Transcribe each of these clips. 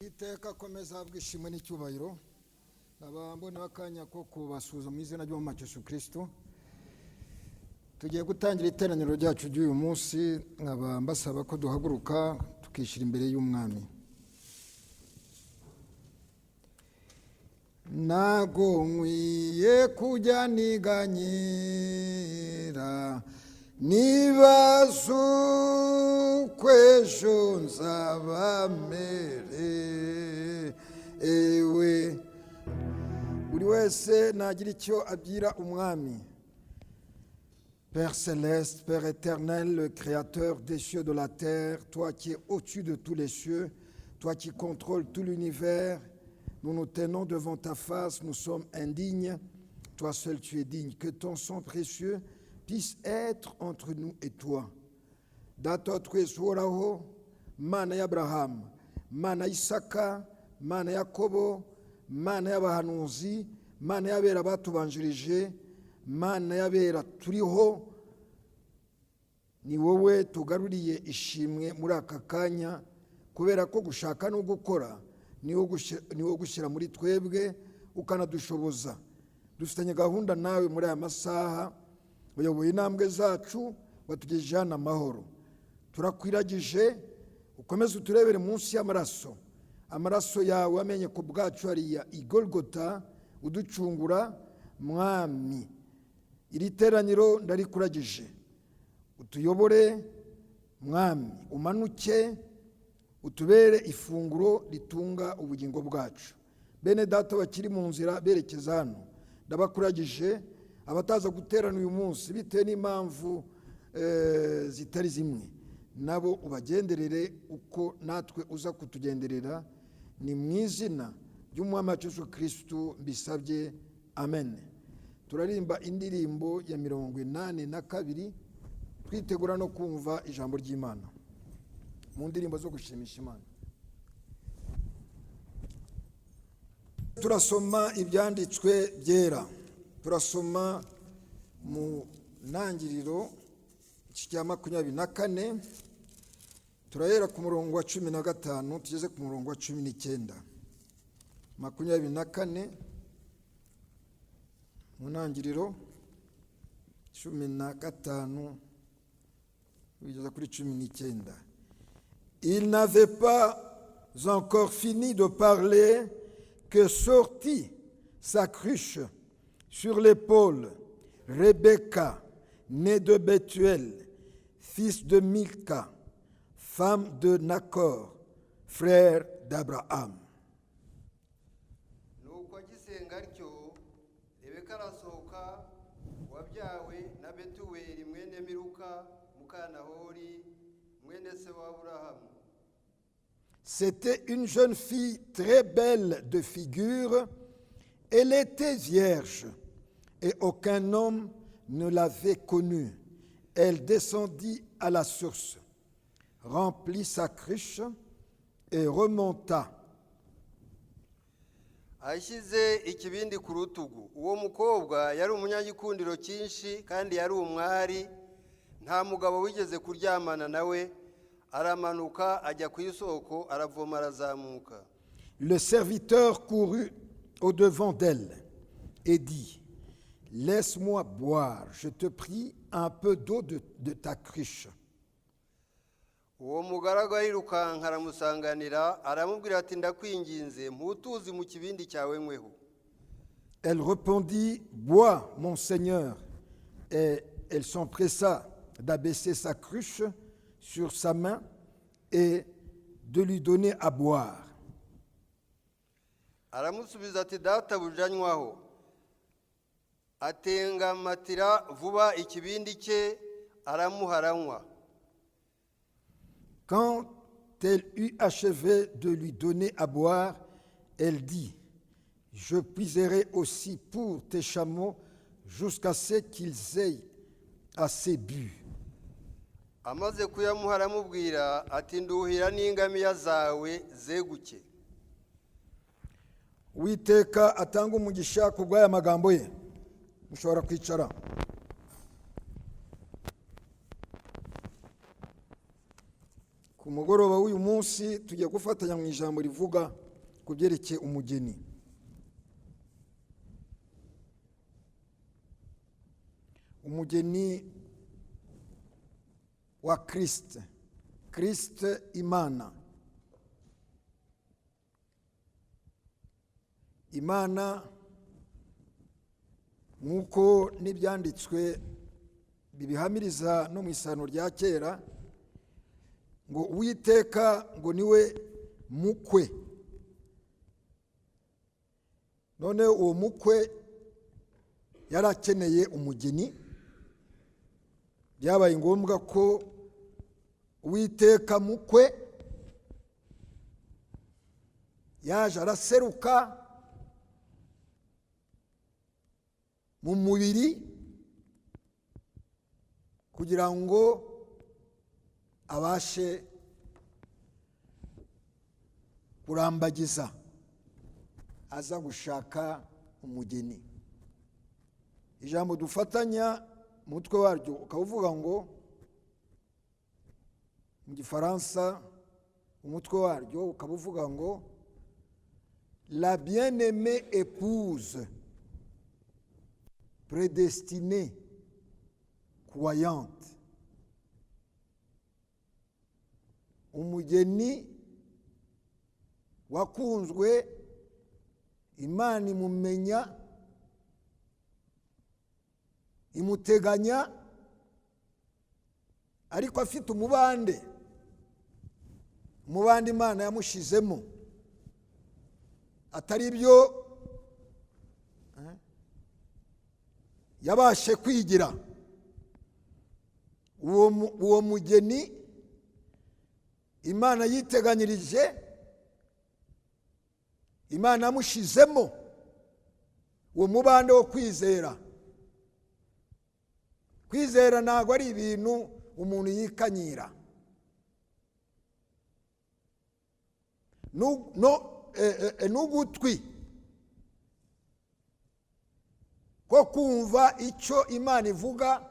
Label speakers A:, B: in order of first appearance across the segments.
A: Iteka akomeza ahabwa ishimwe n'icyubahiro. Nkaba mbona akanya ko kubasuhuza mu izina ry'Umwami Yesu Kristo. Tugiye gutangira iteraniro ryacu ry'uyu munsi, nkaba mbasaba ko duhaguruka tukishyira imbere y'Umwami. Ntago nkwiye kujya niganyira, nibaza uko ejo nzaba merewe. Buri wese nagira icyo abwira Umwami. Père céleste, Père éternel, le Créateur des cieux, de la terre, toi qui es au-dessus de tous les cieux, toi qui contrôles tout l'univers, nous nous tenons devant ta face, nous sommes indignes, toi seul tu es digne. Que ton sang précieux puisse être entre nous et toi. Data wa twese uhoraho, Mana y'Aburahamu, Mana y'Isaka, Mana ya Yakobo, Mana y'abahanuzi, Mana y'abera batubanjirije, Mana y'abera turiho, ni wowe tugaruriye ishimwe muri aka kanya, kubera ko gushaka no gukora ni wowe gushyira muri twebwe ukanadushoboza. Dufitanye gahunda nawe muri aya masaha, uyoboye intambwe zacu, watugejeje hano amahoro. Turakwiragije, ukomeze uturebere munsi y'amaraso, amaraso yawe amenye ku bwacu hariya i Golgota, uducungura. Mwami, iri teraniro ndarikuragije, utuyobore Mwami, umanuke utubere ifunguro ritunga ubugingo bwacu. Bene data bakiri mu nzira berekeza hano ndabakuragije, abataza guterana uyu munsi bitewe n'impamvu zitari zimwe, nabo ubagenderere uko natwe uza kutugenderera. Ni mu izina ry'Umwami wacu Yesu Kristo mbisabye, amen. Turarimba indirimbo ya 82, twitegura no kumva ijambo ry'Imana mu ndirimbo zo gushimisha Imana. Turasoma ibyanditswe byera, turasoma mu ntangiriro cya 24, turahera ku murongo wa 15 tugeze ku murongo wa 19. 24 mu ntangiriro 15 kugeza kuri 19. Il n'avait pas encore fini de parler que sortit sa cruche sur l'épaule Rebecca, née de Bethuel, fils de Milca, femme de Nacor, frère d'Abraham.
B: Nuko agisenga atyo, Rebeka arasohoka, wabyawe na Betuweli mwene Miluka muka Nahori mwene se wa Aburahamu.
A: C'était une jeune fille très belle de figure. Elle était vierge et aucun homme ne l'avait connue. Elle descendit à la source, remplit sa cruche et remonta.
B: Ashyize ikibindi ku rutugu. Uwo mukobwa yari umunyagikundiro cyinshi kandi yari umwari, nta mugabo wigeze kuryamana nawe. Aramanuka ajya ku isoko, aravoma, arazamuka.
A: Le serviteur courut au-devant d'elle et dit: «Laisse-moi boire, je te prie, un peu d'eau de ta cruche.»
B: Uwo mugaragu arirukanka aramusanganira, aramubwira ati: «Ndakwinginze, mpa utuzi mu kibindi cyawe nyweho.»
A: Elle répondit: «Bois, mon seigneur.» Et elle s'empressa d'abaisser sa cruche sur sa main et de lui donner à boire.
B: Aramusubiza ati: «Databuja, nywaho.» Atengamatira vuba ikibindi cye, aramuha, aranywa.
A: Quand elle eut achevé de lui donner à boire, elle dit: «Je puiserai aussi pour tes chameaux jusqu'à ce qu'ils aient assez bu.»
B: Amaze kuyamuha, aramubwira ati: «Nduhira n'ingamiya zawe zeguke.»
A: Uwiteka atanga umugisha ku bw'aya magambo ye. Mushobora kwicara. Ku Ku mugoroba w'uyu munsi tugiye gufatanya mu ijambo rivuga ku byerekeye umugeni. Umugeni wa Kirisite, Kirisite Imana. Imana nk'uko n'ibyanditswe bibihamiriza no mu isano rya kera, ngo Uwiteka ngo niwe mukwe. None uwo mukwe yari akeneye umugeni, byabaye ngombwa ko Uwiteka mukwe yaje araseruka mu mubiri kugira ngo abashe kurambagiza, aza gushaka umugeni. Ijambo dufatanya umutwe waryo ukaba uvuga ngo, mu gifaransa umutwe waryo ukaba uvuga ngo la bien-aimée épouse prédestinée croyante. Umugeni wakunzwe, Imana imumenya, imuteganya, ariko afite umubande, umubande Imana yamushizemo, atari byo yabashe kwigira. Uwo mugeni Imana yiteganyirije, Imana yamushizemo uwo mubande wo kwizera. Kwizera ntabwo ari ibintu umuntu yikanyira. N'ugutwi ko kumva icyo Imana ivuga,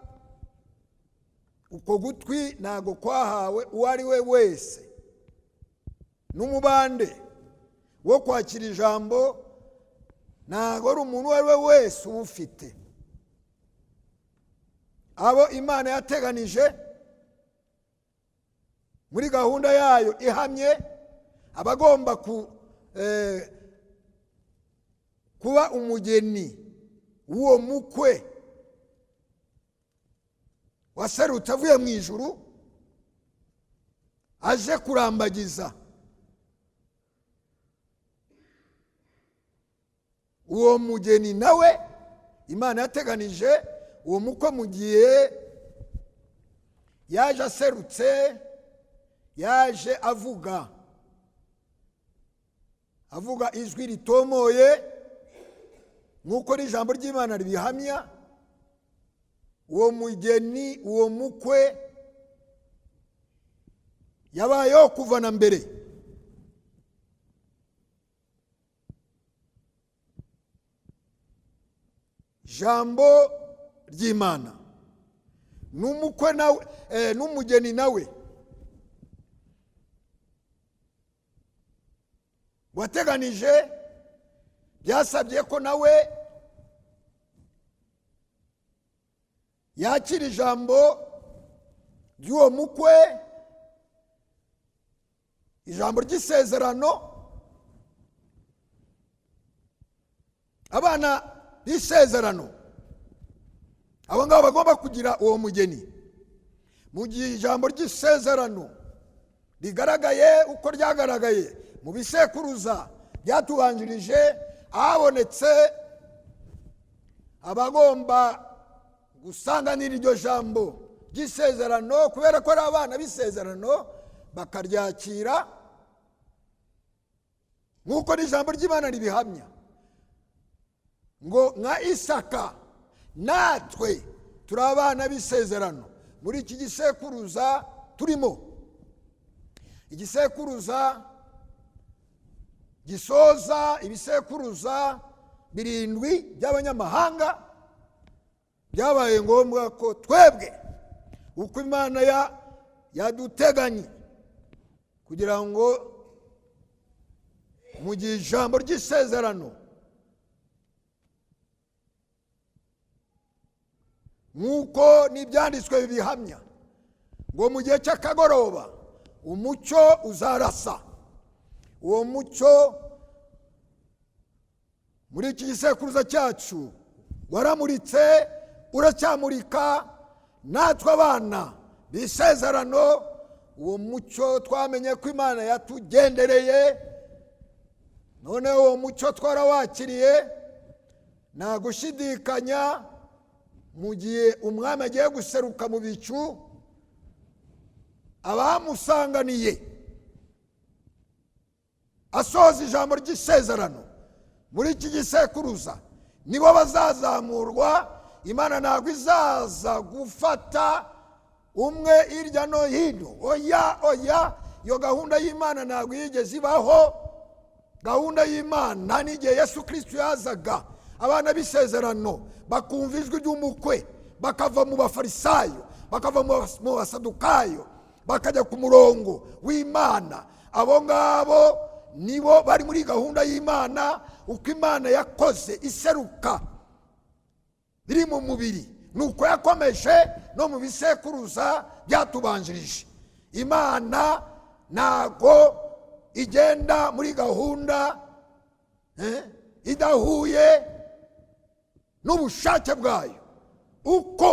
A: uko gutwi ntabwo kwahawe uwo ari we wese. N'umubande wo kwakira ijambo ntabwo ari umuntu uwo ari we wese uwufite. Abo Imana yateganije muri gahunda yayo ihamye, abagomba kuba umugeni w'uwo mukwe waserutse avuye mu ijuru aje kurambagiza, uwo mugeni nawe Imana yateganije uwo mukwe mu gihe yaje aserutse, yaje avuga ijwi ritomoye nk'uko n'ijambo ry'Imana ribihamya. Uwo mugeni, uwo mukwe yabayeho kuva na mbere. Jambo ry'Imana n'umukwe nawe, n'umugeni nawe wateganije, byasabye ko nawe yakira ijambo ry'uwo mukwe, ijambo ry'isezerano. Abana b'isezerano abo ngabo bagomba kugira uwo mugeni. Mu gihe ijambo ry'isezerano rigaragaye uko ryagaragaye mu bisekuruza byatubanjirije, habonetse abagomba gusanganira iryo jambo ry'isezerano, kubera ko ari abana b'isezerano, bakaryakira nk'uko n'ijambo ry'Imana ribihamya, ngo nka Isaka natwe turi abana b'isezerano. Muri iki gisekuruza turimo, igisekuruza gisoza ibisekuruza 7 by'abanyamahanga, byabaye ngombwa ko twebwe uko Imana yaduteganye Kugira ngo mu gihe ijambo ry'isezerano nk'uko n'ibyanditswe bibihamya, ngo mu gihe cy'akagoroba umucyo uzarasa. Uwo mucyo muri iki gisekuruza cyacu waramuritse, uracyamurika. Natwe abana b'isezerano, uwo mucyo twamenye ko Imana yatugendereye. Noneho uwo mucyo twarawakiriye, nta gushidikanya. Mu gihe umwami agiye guseruka mu bicu, abamusanganiye asoza ijambo ry'isezerano muri iki gisekuruza nibo bazazamurwa. Imana ntabwo izaza gufata umwe hirya no hino. Oya, oya, iyo gahunda y'Imana ntabwo yigeze ibaho. Gahunda y'Imana n'igihe Yesu Kristo yazaga, abana b'isezerano bakumva ijwi ry'umukwe, bakava mu bafarisayo, bakava mu basadukayo, bakajya ku murongo w'Imana. Abo ngabo nibo bari muri gahunda y'Imana. Uko Imana yakoze iseruka riri mu mubiri, nuko yakomeje no mu bisekuruza byatubanjirije. Imana ntago igenda muri gahunda idahuye n'ubushake bwayo. Uko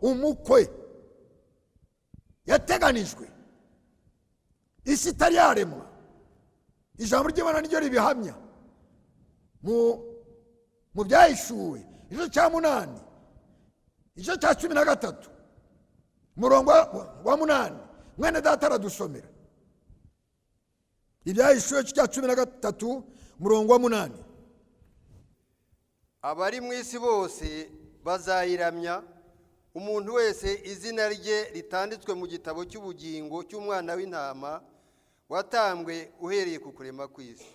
A: umukwe yateganijwe isi itari yaremwa, ijambo ry'Imana niryo ribihamya. Mu byahishuwe igice cya 8, igice cya 13, umurongo wa 8, mwene data aradusomera. Ibyahishuwe igice cya 13, umurongo wa 8.
B: Abari mu isi bose bazayiramya, umuntu wese izina rye ritanditswe mu gitabo cy'ubugingo cy'umwana w'intama watambwe uhereye ku kurema kw'isi.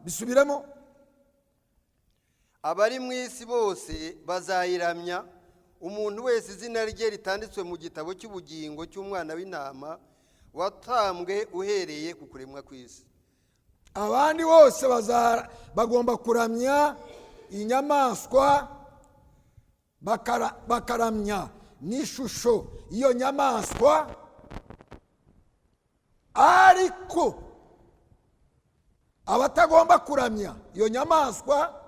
A: Bisubiremo.
B: Abari mu isi bose bazayiramya, umuntu wese izina rye ritanditswe mu gitabo cy'ubugingo cy'umwana w'intama watambwe uhereye ku kuremwa kw'isi.
A: Abandi bose bagomba kuramya inyamaswa, bakaramya n'ishusho iyo nyamaswa. Ariko abatagomba kuramya iyo nyamaswa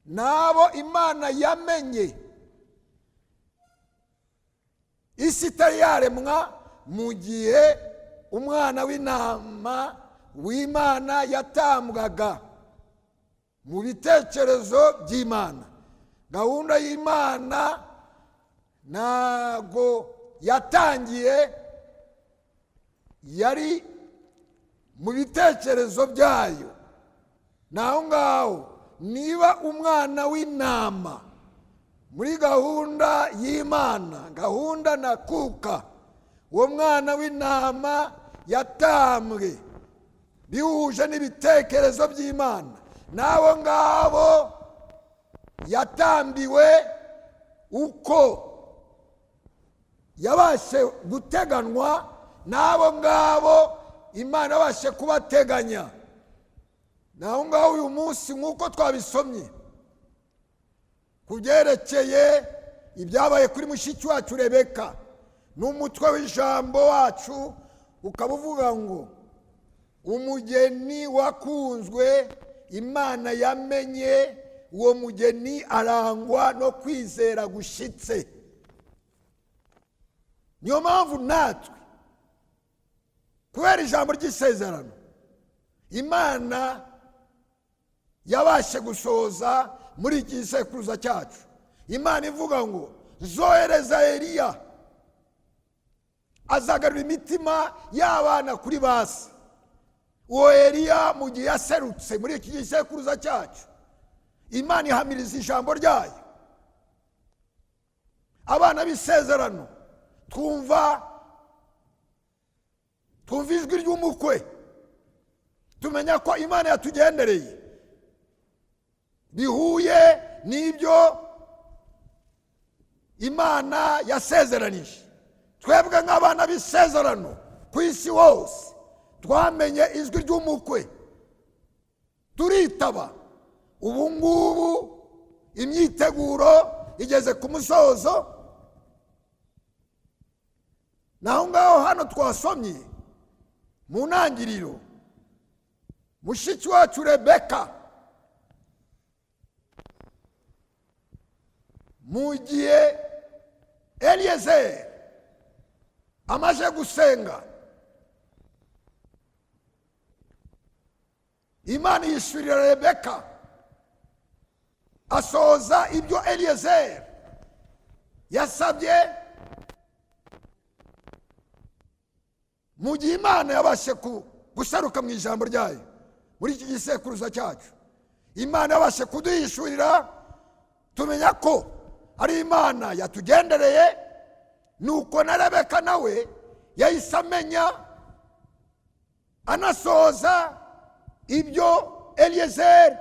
A: nabo Imana yamenye isi itari yaremwa, mu gihe umwana w'intama w'Imana yatambwaga mu bitekerezo by'Imana. Gahunda y'Imana ntago yatangiye, yari mu bitekerezo byayo. Naho ngaho niba umwana w'intama muri gahunda y'Imana, gahunda na kuka, uwo mwana w'intama yatambwe bihuje n'ibitekerezo by'Imana, nabo ngabo yatambiwe uko yabashe guteganwa, nabo ngabo Imana yabashe kubateganya. Naho ngaho uyu munsi nk'uko twabisomye ku byerekeye ibyabaye kuri mushiki wacu Rebeka, n'umutwe w'ijambo wacu ukaba uvuga ngo umugeni wakunzwe Imana yamenye, uwo mugeni arangwa no kwizera gushitse. Niyo mpamvu natwe kubera ijambo ry'isezerano Imana yabashe gusohoza muri iki gisekuruza cyacu. Imana ivuga ngo zohereza Eliya azagarura imitima y'abana kuri basi. Uwo Eliya mu gihe yaserutse muri iki gisekuruza cyacu, Imana ihamiriza ijambo ryayo. Abana b'isezerano twumva ijwi ry'umukwe, tumenya ko Imana yatugendereye bihuye n'ibyo Imana yasezeranije. Twebwe nk'abana b'isezerano Ku isi hose twamenye ijwi ry'umukwe, turitaba. Ubu ngubu imyiteguro igeze ku musozo. Naho ngaho hano twasomye mu ntangiriro, mushiki wacu Rebeka, mu gihe Eliyezeri amaze gusenga, Imana yishyurira Rebeka, asohoza ibyo Eliyezeri yasabye. Mu gihe Imana yabashe gusaruka mu ijambo ryayo muri iki gisekuruza cyacu, Imana yabashe kuduhishurira, tumenya ko ari Imana yatugendereye. Nuko na Rebeka nawe yahise amenya, anasohoza ibyo Eliyezeri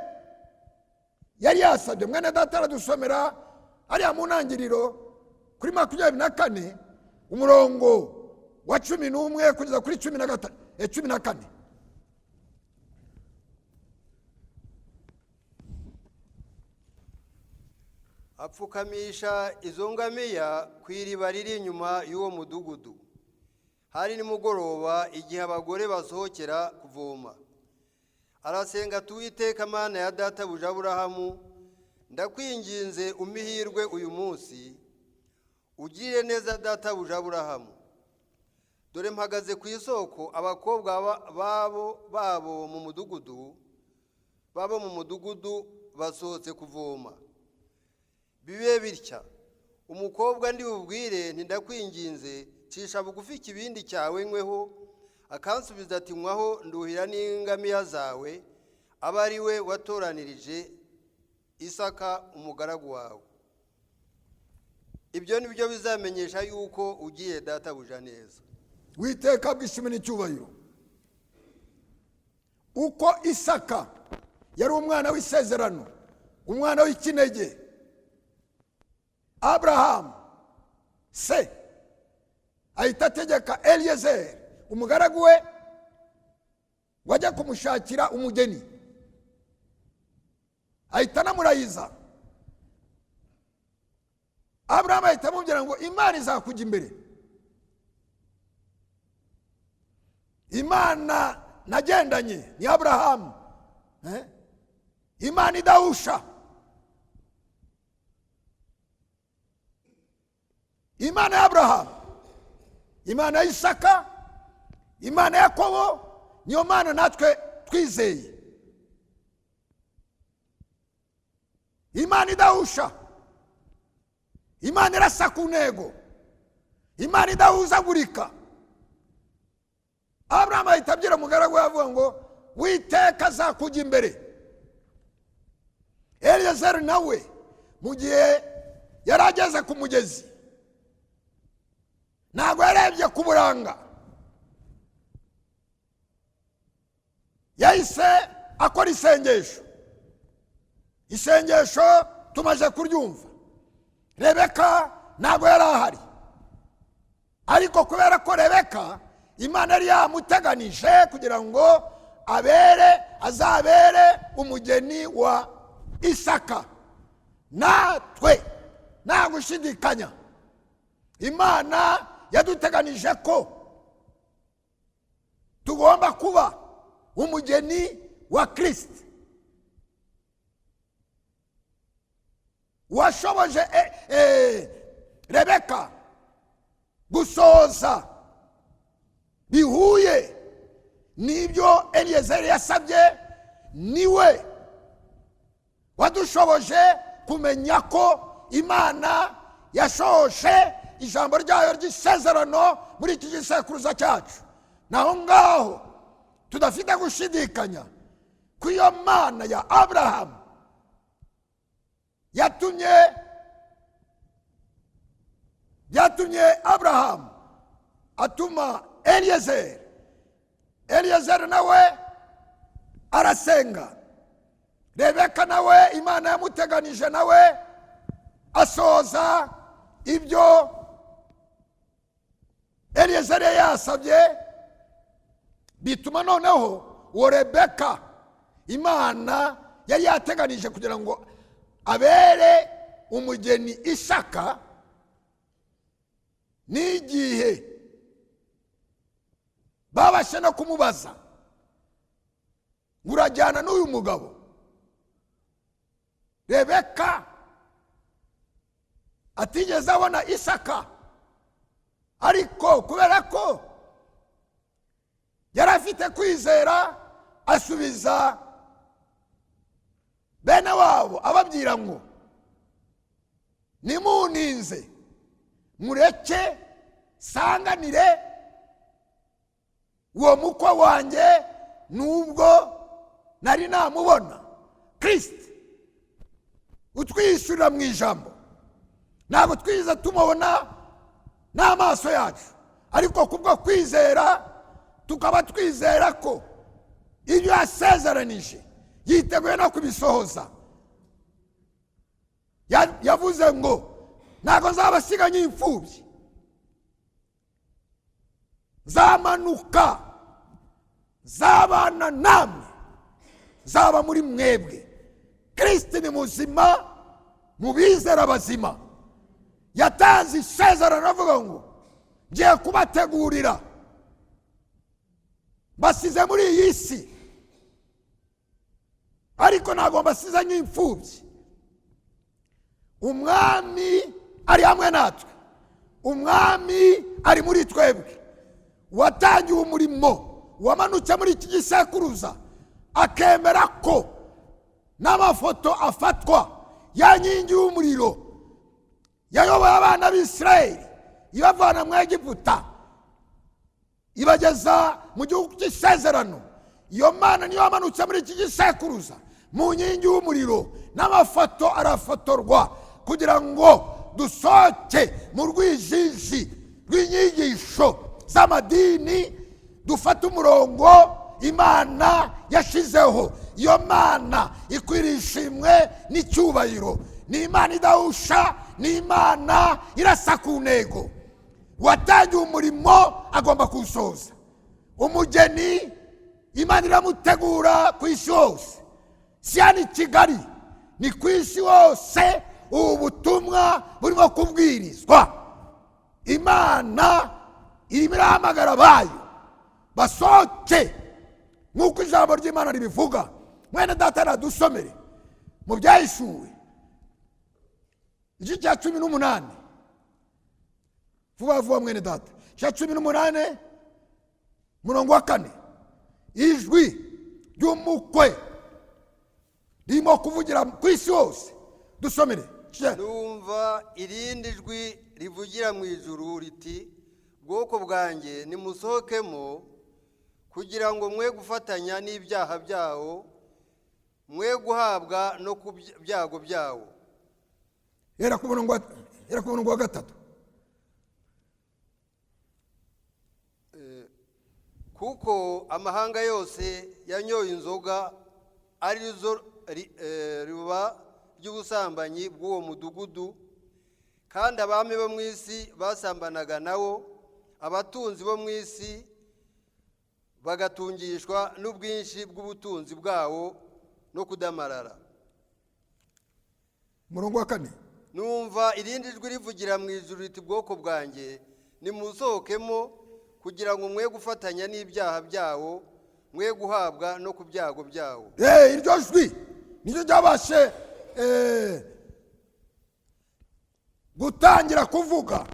A: yari yasabye. Mwene data aradusomera hariya mu ntangiriro kuri 24 umurongo wa 11 kugeza kuri 14.
B: Apfukamisha izo ngamiya ku iriba riri inyuma y'uwo mudugudu. Hari nimugoroba igihe abagore basohokera kuvoma. Arasenga ati: "Uwiteka Mana ya databuja Aburahamu, ndakwinginze umihirwe uyu munsi, ugirire neza databuja Aburahamu. Dore mpagaze ku isoko, abakobwa babo mu mudugudu basohotse kuvoma. Bibe bitya, umukobwa ndi bubwire nti ndakwinginze cisha bugufi ikibindi cyawe nkweho, akansubiza ati nywaho nduhira n'ingamiya zawe, abe ari we watoranirije Isaka umugaragu wawe. Ibyo ni byo bizamenyesha yuko ugiye databuja neza."
A: Witeka bwishimwe n'icyubahiro. Uko Isaka yari umwana w'isezerano, umwana w'ikinege, Abrahamu se ahita ategeka Eliyezeri umugaragu we ngo ajye kumushakira umugeni, ahita anamurayiza. Abrahamu ahita amubwira ngo Imana izakujya imbere, Imana nagendanye ni Abrahamu, Imana idahusha, Imana ya Abrahamu, Imana ya Isaka, Imana ya Yakobo, niyo Mana natwe twizeye, Imana idahusha, Imana irasa ku ntego, Imana idahuzagurika. Abrahamu ahita abwira umugaragu we avuga ngo Witeka azakujya imbere. Eliyezeri nawe mu gihe yari ageze ku mugezi, ntabwo yarebye ku buranga, yahise akora isengesho. Isengesho tumaze kuryumva. Rebeka ntabwo yari ahari, ariko kubera ko Rebeka Imana yari yamuteganije kugira ngo abere azabere umugeni wa Isaka, natwe nta gushidikanya Imana yaduteganije ko tugomba kuba umugeni wa Kristo. Washoboje Rebeka gusoza bihuye n'ibyo Eliyezeri yasabye, niwe wadushoboje kumenya ko Imana yashoje ijambo ryayo ry'isezerano muri iki gisekuruza cyacu. Naho ngaho tudafite gushidikanya ko iyo Mana ya Abrahamu yatumye Abrahamu atuma Eliyezeri, Eliyezeri nawe arasenga, Rebeka nawe Imana yamuteganije nawe asoza ibyo Eliyezeri yasabye. Bituma noneho uwo Rebeka Imana yari yateganije kugira ngo abere umugeni Isaka, n'igihe babashe no kumubaza ngo urajyana n'uyu mugabo, Rebeka atigeze abona Isaka, ariko kubera ko yari afite kwizera asubiza bene wabo ababwira ngo nimuninze, mureke sanganire uwo mukwe wanjye nubwo nari namubona. Kirisiti utwishyurira mu ijambo, ntabwo twiza tumubona n'amaso yacu, ariko kubwo kwizera tukaba twizera ko ibyo yasezeranije yiteguye no kubisohoza. Yavuze ngo ntabwo nzabasiga nk'imfubyi, nzamanuka nzabana namwe, nzaba muri mwebwe. Kirisiti ni muzima mu bizera bazima. Yatanze isezerano avuga ngo ngiye kubategurira, basize muri iyi si, ariko ntabwo mbasize nk'imfubyi. Umwami ari hamwe natwe, umwami ari muri twebwe. Watangiye umurimo, wamanutse muri iki gisekuruza, akemera ko n'amafoto afatwa ya nkingi y'umuriro yayoboye abana b'Isirayeli ibavana mu Egiputa ibageza mu gihugu cy'isezerano. Iyo Mana niyo yamanutse muri iki gisekuruza mu nkingi y'umuriro, n'amafoto arafotorwa kugira ngo dusohoke mu rwijiji rw'inyigisho z'amadini, dufate umurongo Imana yashizeho. Iyo Mana ikwiriye ishimwe n'icyubahiro, ni Imana idahusha, ni Imana irasa ku ntego. Watangiye umurimo agomba kuwusohoza. Umugeni Imana iramutegura ku isi hose, si hano i Kigali, ni ku isi hose. Ubu butumwa burimo kubwirizwa. Imana irimo irahamagara abayo basohoke nk'uko ijambo ry'Imana ribivuga. Mwene data nadusomere mu Byahishuwe igice cya 18 vuba vuba. Mwene data, cya 18 murongo wa 4, ijwi ry'umukwe ririmo kuvugira ku isi hose. Dusomere.
B: Numva irindi jwi rivugira mu ijuru riti bwoko bwanjye nimusohokemo, kugira ngo mwe gufatanya n'ibyaha byawo, mwe guhabwa no ku byago byawo.
A: Hera ku murongo wa 3.
B: Kuko amahanga yose yanyoye inzoga ari zo riba ry'ubusambanyi bw'uwo mudugudu, kandi abami bo mu isi basambanaga nawo, abatunzi bo mu isi bagatungishwa n'ubwinshi bw'ubutunzi bwawo no kudamarara.
A: Murongo wa 4.
B: Numva irindi jwi rivugira mu ijuru riti bwoko bwanjye nimusohokemo, kugira ngo mwe gufatanya n'ibyaha byawo, mwe guhabwa no ku byago byawo.
A: Iryo jwi niryo ryabashe gutangira kuvuga,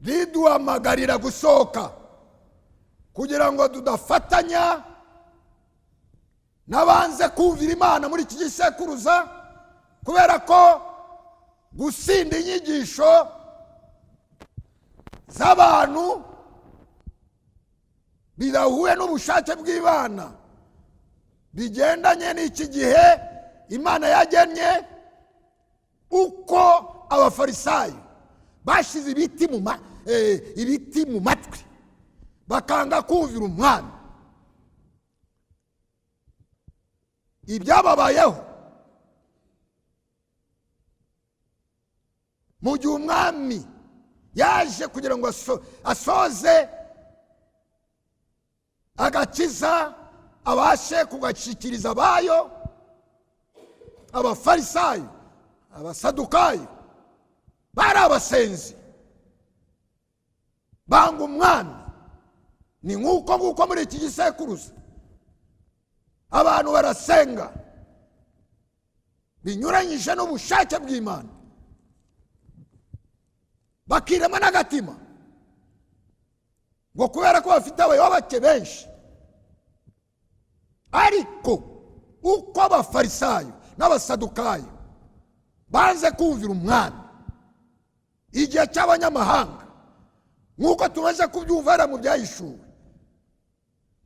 A: riduhamagarira gusohoka kugira ngo tudafatanya n'abanze kumvira Imana muri iki gisekuruza, kubera ko gusinda inyigisho z'abantu bidahuye n'ubushake bw'Imana, bigendanye n'iki gihe Imana yagennye. Uko abafarisayo bashize ibiti mu matwi bakanga kumvira umwami, ibyababayeho mu gihe umwami yaje kugira ngo asoze Agakiza abashe kugashyikiriza abayo, Abafarisayo, Abasadukayo bari abasenzi, banga umwami. Ni nk'uko nguko muri iki gisekuruza abantu barasenga binyuranyije n'ubushake bw'Imana, bakirema n'agatima ngo kubera ko bafite abayoboke benshi. Ariko uko Abafarisayo n'Abasadukayo banze kumvira umwami igihe cy'abanyamahanga, nk'uko tumaze kubyumva hariya mu Byahishuwe,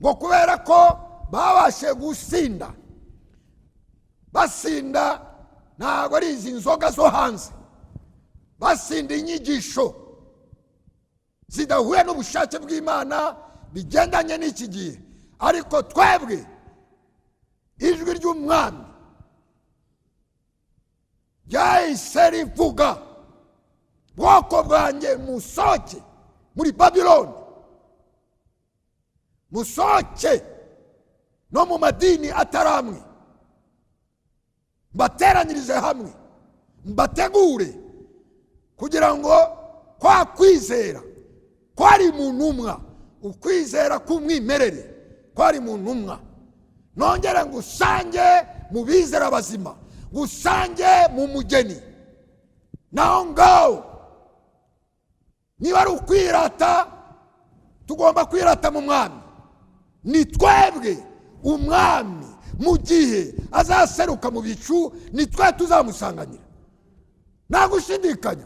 A: ngo kubera ko babashe gusinda, basinda ntabwo ari izi nzoga zo hanze, basinda inyigisho zidahuye n'ubushake bw'Imana bigendanye n'iki gihe. Ariko twebwe ijwi ry'umwami ryahise rivuga: bwoko bwanjye, musohoke muri Babiloni, musohoke no mu madini atari amwe, mbateranyirize hamwe, mbategure kugira ngo kwa kwizera kwari mu ntumwa, ukwizera k'umwimerere kwari mu ntumwa, nongere ngusange mu bizera bazima, ngusange mu mugeni. Naho ngaho niba ari ukwirata, tugomba kwirata mu mwami. Ni twebwe umwami mu gihe azaseruka mu bicu, ni twe tuzamusanganira nta gushidikanya,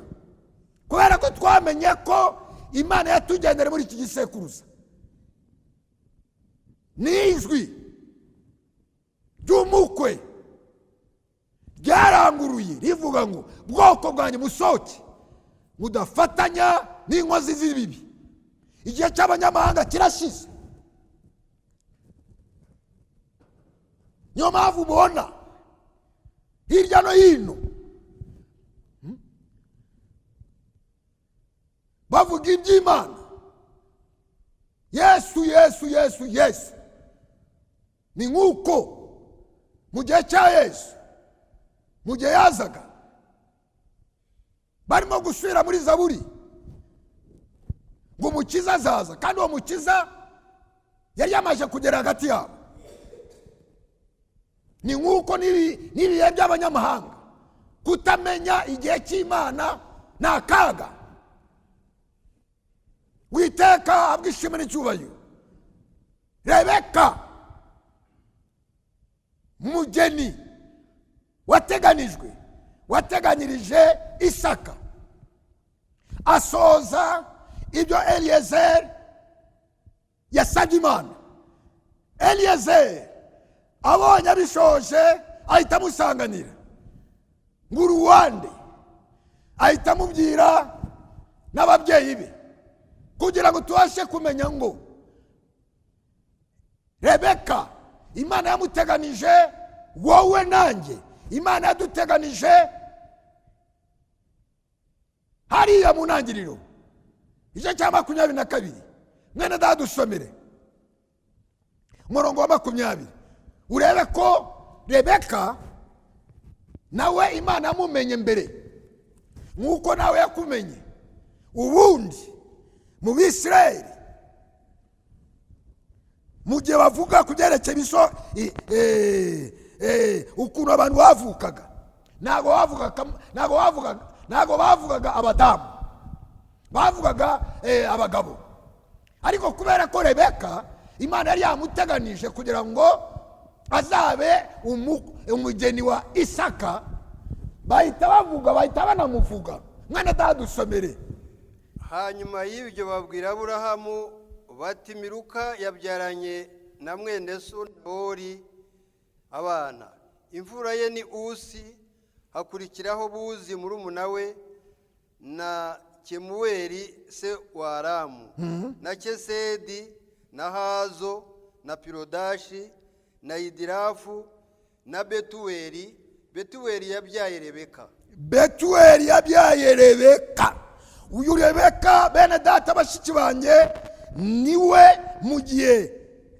A: kubera ko twamenye ko Imana yatugendera muri iki gisekuruza. Ni ijwi ry'umukwe ryaranguruye rivuga ngo: bwoko bwanjye, musohoke, mudafatanya n'inkozi z'ibibi. Igihe cy'abanyamahanga kirashize. Niyo mpamvu ubona hirya no hino bavuga iby'Imana, Yesu, Yesu, Yesu, Yesu. Ni nk'uko mu gihe cya Yesu, mu gihe yazaga, barimo gusubira muri Zaburi ngo umukiza azaza, kandi uwo mukiza yari yamaze kugera hagati yabo. Ni nk'uko n'ibihe by'abanyamahanga, kutamenya igihe cy'Imana ni akaga. Witeka ahabwa ishimwe n'icyubahiro. Rebeka mugeni wateganijwe, wateganyirije Isaka, asoza ibyo Eliyezeri yasabye Imana. Eliyezeri abonye abishoje ahita amusanganira ngo uruwande, ahita amubwira n'ababyeyi be, kugira ngo tubashe kumenya ngo Rebeka Imana yamuteganije wowe nanjye, Imana yaduteganije hariya mu ntangiriro igice cya 22. Mwene data, dusomere umurongo wa 20, urebe ko Rebeka nawe Imana yamumenye mbere nk'uko nawe yakumenye. Ubundi mu Bisirayeli, mu gihe bavuga ku byerekeye ukuntu abantu bavukaga, ntabwo bavugaga abadamu, bavugaga abagabo. Ariko kubera ko Rebeka Imana yari yamuteganije kugira ngo azabe umugeni wa Isaka, bahita bavuga, bahita banamuvuga. Mwana dusomere.
B: Hanyuma y'ibyo babwira Aburahamu bati: Miluka yabyaranye na mwene so Nahori abana, imfura ye ni Usi, hakurikiraho Buzi murumuna we, na Kemuweli se wa Aramu, na Kesedi, na Hazo, na Pilodashi, na Yidirafu, na Betuweli. Betuweli yabyaye Rebeka.
A: Betuweli yabyaye Rebeka. Uyu Rebeka, bene data, bashiki banjye, niwe mu gihe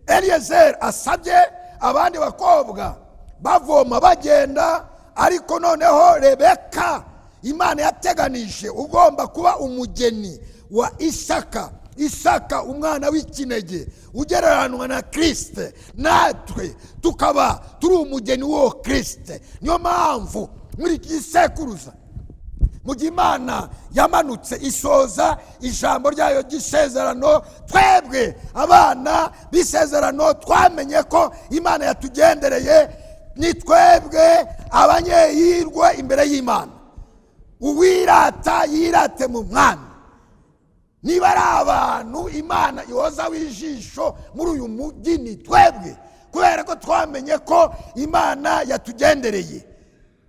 A: Eliyezeri asabye. Abandi bakobwa bavoma bagenda, ariko noneho Rebeka Imana yateganije ugomba kuba umugeni wa Isaka, Isaka umwana w'ikinege ugereranwa na Kirisite, natwe tukaba turi umugeni w'uwo Kirisite. Niyo mpamvu muri iki gisekuruza, mu gihe Imana yamanutse isoza ijambo ryayo ry'isezerano, twebwe abana b'isezerano twamenye ko Imana yatugendereye. Ni twebwe abanyehirwe imbere y'Imana. Uwirata yirate mu Mwami. Niba ari abantu Imana ihozaho ijisho muri uyu mujyi, ni twebwe, kubera ko twamenye ko Imana yatugendereye.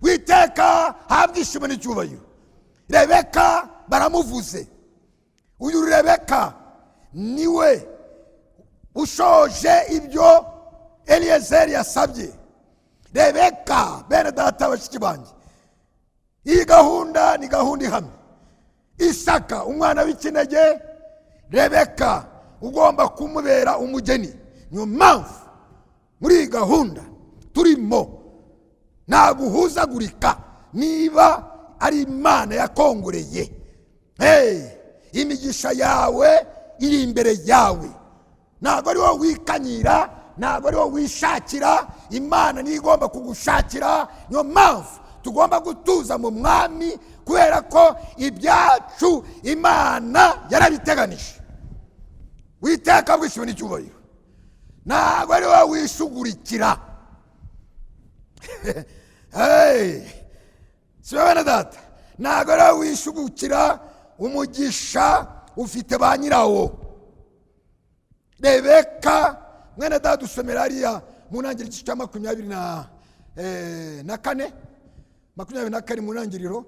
A: Witeka habwa ishimwe n'icyubahiro. Rebeka baramuvuze. Uyu Rebeka niwe ushoje ibyo Eliyezeri yasabye. Rebeka, bene data, bashiki banjye, iyi gahunda ni gahunda ihamye. Isaka umwana w'ikinege, Rebeka ugomba kumubera umugeni. Niyo mpamvu muri iyi gahunda turimo nta guhuzagurika. Niba ari Imana yakongoreye, hey, imigisha yawe iri imbere yawe. Ntabwo ari wowe wikanyira, ntabwo ari wowe wishakira, Imana niyo igomba kugushakira. Niyo mpamvu tugomba gutuza mu Mwami, kubera ko ibyacu Imana yarabiteganije. Witeka bwishimwe n'icyubahiro. Ntabwo ari wowe wishugurikira. Hey, si bene data, ntabwo ari wowe wishugukira. Umugisha ufite ba nyirawo. Rebeka, mwene data, dusomera hariya mu ntangiriro igice cya 24, 24 mu ntangiriro,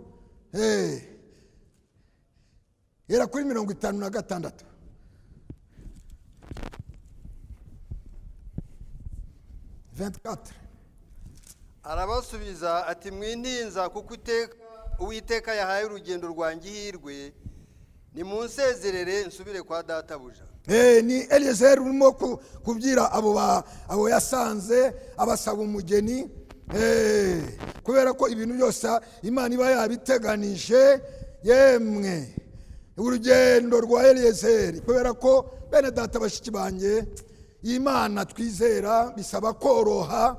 A: hera kuri 56. 24.
B: Arabasubiza ati: "Mwintinza, kuko Uwiteka yahaye urugendo rwanjye ihirwe. Nimunsezerere nsubire kwa databuja."
A: Ni Eliyezeri urimo kubwira abo yasanze abasaba umugeni, kubera ko ibintu byose Imana iba yabiteganije. Yemwe, urugendo rwa Eliyezeri, kubera ko bene data, bashiki banjye, Imana twizera bisaba koroha.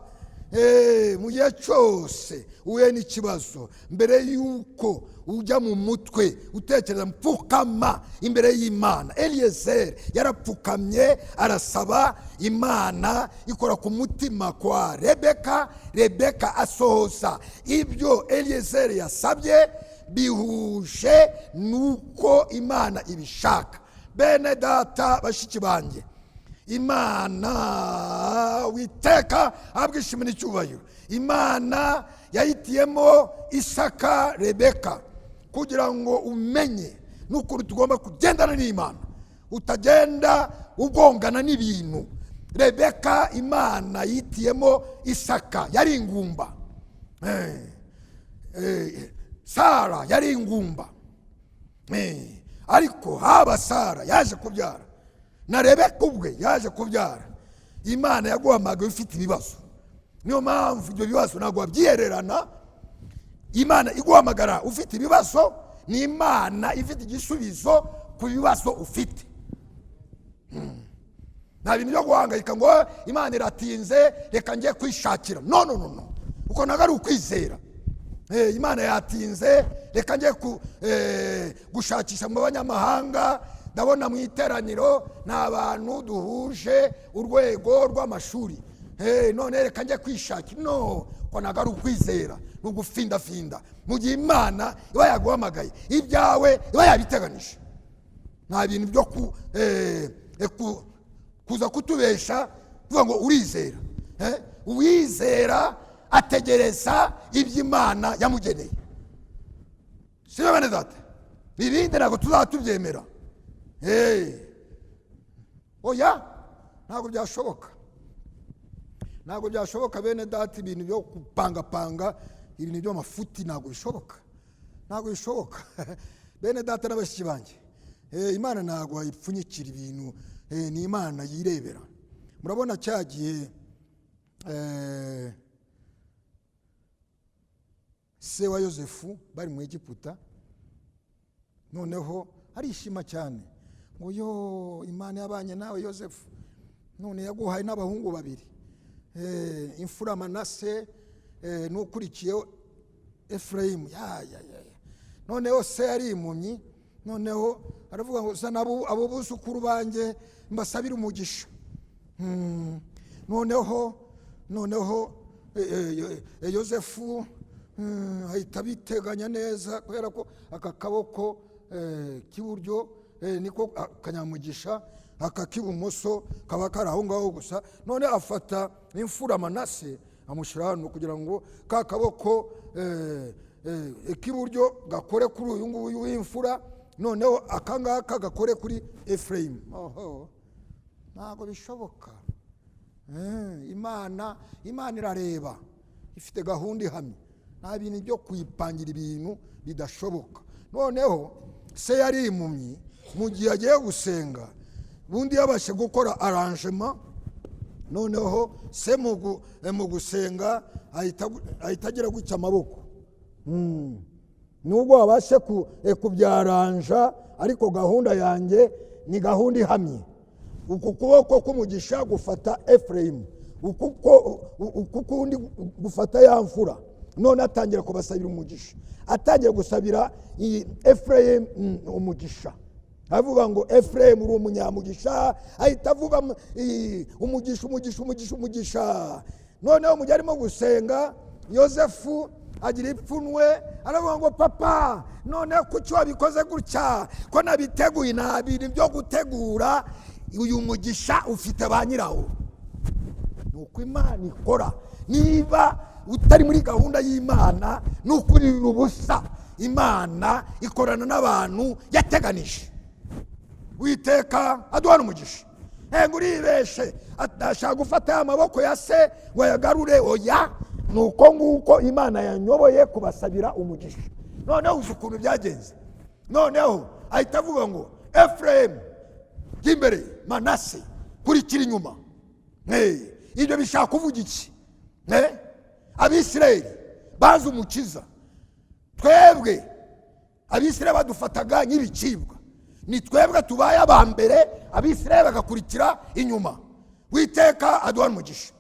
A: Mu gihe cyose uhuye n'ikibazo, mbere y'uko ujya mu mutwe utekereza, mpfukama imbere y'Imana. Eliyezeri yarapfukamye arasaba, Imana ikora ku mutima kwa Rebeka. Rebeka asohoza ibyo Eliyezeri yasabye bihuje n'uko Imana ibishaka. Bene data, bashiki banjye, Imana witeka ahabwa ishimwe n'icyubahiro. Imana yahitiyemo Isaka Rebeka kugira ngo umenye n'ukuntu tugomba kugendana n'Imana, utagenda ugongana n'ibintu. Rebeka Imana yitiyemo Isaka yari ingumba. Sara yari ingumba, ariko haba Sara yaje kubyara na Rebeka ubwe yaje kubyara. Imana yaguhamagaye ufite ibibazo, niyo mpamvu ibyo bibazo ntabwo wabyihererana. Imana iguhamagara ufite ibibazo, ni Imana ifite igisubizo ku bibazo ufite. Nta bintu byo guhangayika ngo Imana iratinze, reka njye kwishakira. No, no, no, no, uko ntabwo ari ukwizera. Imana yatinze, reka njye gushakisha mu banyamahanga, ndabona mu iteraniro ni abantu duhuje urwego rw'amashuri, none reka njye kwishakira. No, ko ntabwo ari ukwizera, ni ugufindafinda. Mu gihe Imana iba yaguhamagaye, ibyawe iba yabiteganije. Nta bintu byo kuza kutubesha tuvuga ngo urizera. Uwizera ategereza ibyo Imana yamugeneye. Si bene data, ibindi ntabwo tuzaba tubyemera. Oya, ntabwo byashoboka, ntabwo byashoboka bene data. Ibintu byo kupangapanga, ibintu by'amafuti ntabwo bishoboka, ntabwo bishoboka. Bene data n'abashiki banjye, Imana ntabwo wayipfunyikira ibintu, ni Imana yirebera. Murabona cya gihe se wa Yosefu bari mu Egiputa, noneho arishima cyane ngo: "Yo, Imana yabanye nawe Yosefu, none yaguhaye n'abahungu babiri, imfura Manase n'ukurikiye Efurayimu." Ya, ya, ya, ya. Noneho se yari impumyi, noneho aravuga ngo: "Zana abo buzukuru banjye mbasabire umugisha." Noneho Yosefu ahita abiteganya neza, kubera ko aka kaboko k'iburyo niko kanyamugisha, aka k'ibumoso kaba kari aho ngaho gusa. None afata imfura Manase amushyira hano kugira ngo ka kaboko k'iburyo gakore kuri uyu nguyu w'imfura, noneho aka ngaka gakore kuri Efurayimu. Oho, ntabwo bishoboka. Imana irareba, ifite gahunda ihamye, nta bintu byo kuyipangira ibintu bidashoboka. Noneho se yari impumyi, mu gihe agiye gusenga, ubundi yabashe gukora arrangement. Noneho se mu gusenga ahita agira gutya amaboko. Nubwo wabashe kubyaranja, ariko gahunda yanjye ni gahunda ihamye. Uku kuboko k'umugisha gufata Efurayimu, uku kundi gufata ya mfura. None atangira kubasabira umugisha, atangira gusabira iyi Efurayimu umugisha, avuga ngo: "Efurayimu, uri umunyamugisha." Ahita avuga umugisha, umugisha, umugisha, umugisha. Noneho mu gihe arimo gusenga, Yosefu agira ipfunwe, aravuga ngo: "Papa, none kuki wabikoze gutya, ko nabiteguye?" Nta bintu byo gutegura, uyu mugisha ufite ba nyirawo. Ni uko Imana ikora. Niba utari muri gahunda y'Imana, ni ukurira ubusa. Imana ikorana n'abantu yateganije. Witeka aduhana umugisha. Ngo uribeshe, ashaka gufata ya maboko ya se ngo ayagarure. Oya, ni uko nguko Imana yanyoboye kubasabira umugisha. Noneho uzi ukuntu byagenze? Noneho ahita avuga ngo: "Efurayimu, jya imbere, Manase kurikira inyuma." Ibyo bishaka kuvuga iki? Abisirayeli bazi Umukiza, twebwe Abisirayeli badufataga nk'ibicibwa. Ni twebwe tubaye aba mbere, Abisirayeli bagakurikira inyuma. Witeka aduha umugisha.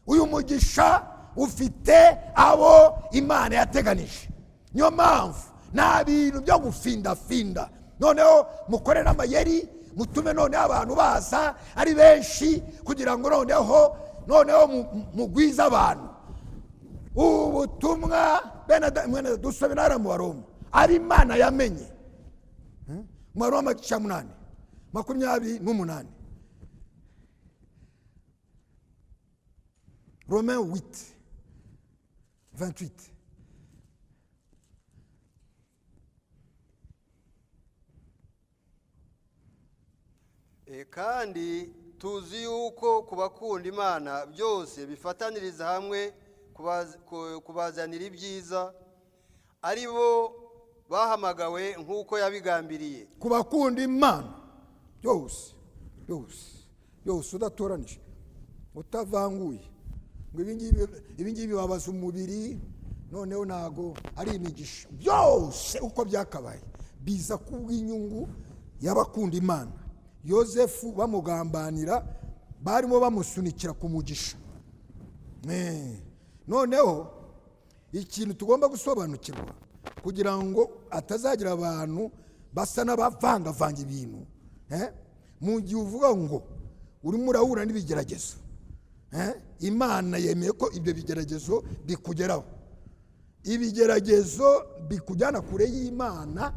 A: Uyu mugisha ufite abo Imana yateganije, niyo mpamvu nta bintu byo gufindafinda. Noneho mukore n'amayeri, mutume noneho abantu baza ari benshi, kugira ngo noneho mugwize abantu. Ubutumwa bene mwene dusome hariya mu Baroma, ari Imana yamenye. Mu Baroma cya 8, 28, Romains 8, 28.
B: Kandi tuzi yuko ku bakunda Imana byose bifataniriza hamwe kubazanira ibyiza, ari bo bahamagawe nk'uko yabigambiriye.
A: Ku bakunda Imana byose, byose, byose, udatoranije, utavanguye, ngo ibi ngibi bibabaza umubiri, noneho ntago ari imigisha. Byose uko byakabaye biza kubw'inyungu y'abakunda Imana. Yosefu bamugambanira, barimo bamusunikira ku mugisha. Noneho ikintu tugomba gusobanukirwa, kugira ngo atazagira abantu basa n'abavangavanga ibintu, mu gihe uvuga ngo urimo urahura n'ibigeragezo, Imana yemeye ko ibyo bigeragezo bikugeraho, ibigeragezo bikujyana kure y'Imana,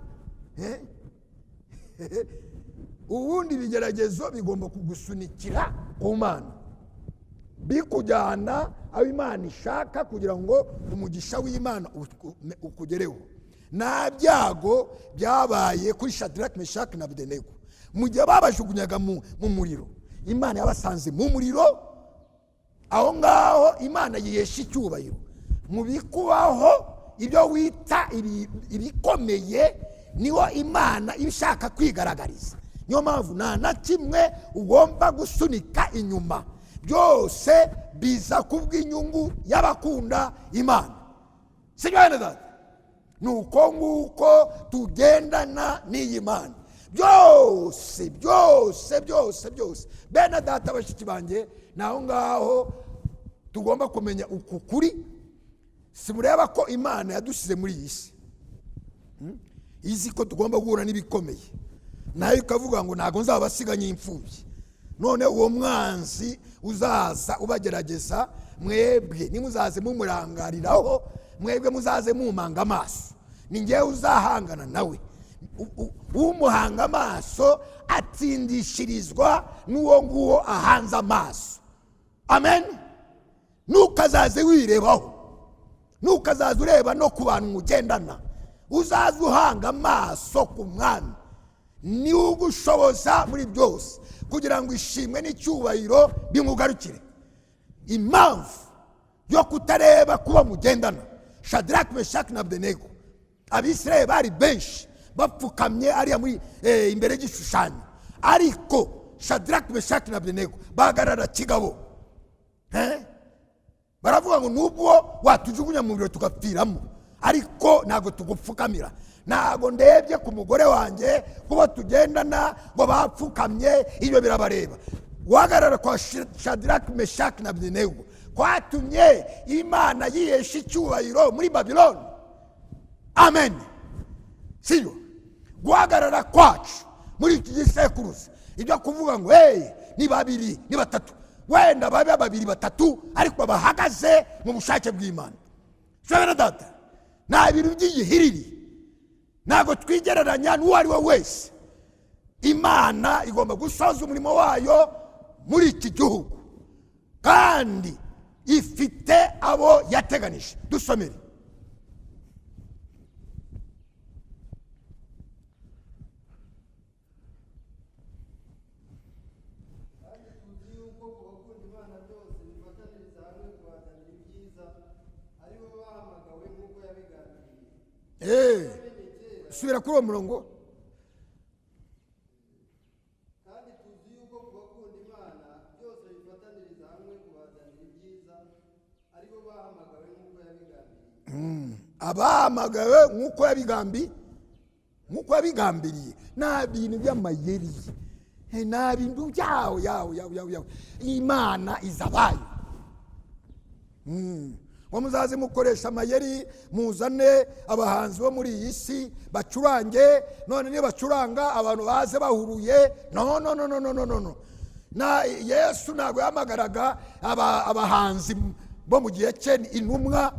A: ubundi ibigeragezo bigomba kugusunikira ku Mana, bikujyana aho Imana ishaka, kugira ngo umugisha w'Imana ukugereho. Nta byago byabaye kuri Shadaraki, Meshaki na Abedenego mu gihe babajugunyaga mu muriro. Imana yabasanze mu muriro aho ngaho, Imana yihesha icyubahiro mu bikubaho. Ibyo wita ibikomeye niho Imana iba ishaka kwigaragariza. Niyo mpamvu nta na kimwe ugomba gusunika inyuma. Byose biza kubw'inyungu y'abakunda Imana. Sibyo bene data? Ni uko nguko tugendana n'iyi Mana. Byose, byose, byose, byose, bene data, bashiki banjye, ni aho ngaho tugomba kumenya uku kuri. Si mureba ko Imana yadushyize muri iyi si izi ko tugomba guhura n'ibikomeye, nayo ikavuga ngo ntabwo nzabasiganye imfubyi. None uwo mwanzi uzaza ubagerageza, mwebwe nimuzaze mumurangariraho, mwebwe muzaze mumanga amaso, ni ngewe uzahangana nawe. Umuhanga amaso atsindishirizwa n'uwo nguwo ahanze amaso. Amen. Ntukazaze wirebaho, ntukazaze ureba no ku bantu mugendana, uzaze uhanga amaso ku Mwami, niwe ugushoboza muri byose kugira ngo ishimwe n'icyubahiro bimugarukire. Impamvu yo kutareba kuba mugendana, Shadrach, Meshach na Abednego, Abisirayeli bari benshi bapfukamye ariya muri imbere y'igishushanyo, ariko Shadrach, Meshach na Abednego bahagarara kigabo. Baravuga ngo nubwo watujugunya mu biro tugapfiramo, ariko ntabwo tugupfukamira. Ntabwo ndebye ku mugore wanjye kuba tugendana ngo bapfukamye, ibyo birabareba. Guhagarara kwa Shadrach, Meshach na Abednego kwatumye Imana yihesha icyubahiro muri Babiloni. Amen. Siyo guhagarara kwacu muri iki gisekuruza, ibyo kuvuga ngo hey, ni babiri ni batatu, wenda babe babiri batatu, ariko bahagaze mu bushake bw'Imana. Bene data, nta bintu by'igihiriri, ntabwo twigereranya n'uwo ari we wese. Imana igomba gusoza umurimo wayo muri iki gihugu, kandi ifite abo yateganije. Dusomere
B: Kandi tuzi yuko ku bakunda Imana byose bifataniriza hamwe kubazanira ibyiza, ari bo bahamagawe nk'uko yabigambiriye.
A: Subira kuri uwo murongo.
B: Kandi tuzi yuko ku bakunda Imana byose bifataniriza hamwe kubazanira ibyiza, ari bo bahamagawe nk'uko yabigambiriye.
A: Abahamagawe nk'uko yabigambiriye. Nta bintu by'amayeri, nta bintu byawe yawe yawe yawe yawe. Imana izabayo. Ngo muzaze mukoresha amayeri, muzane abahanzi bo muri iyi si bacurange, none niba bacuranga abantu baze bahuruye. No, no, no, no, no, no, no, no. Na Yesu ntabwo yahamagaraga abahanzi bo mu gihe cye intumwa.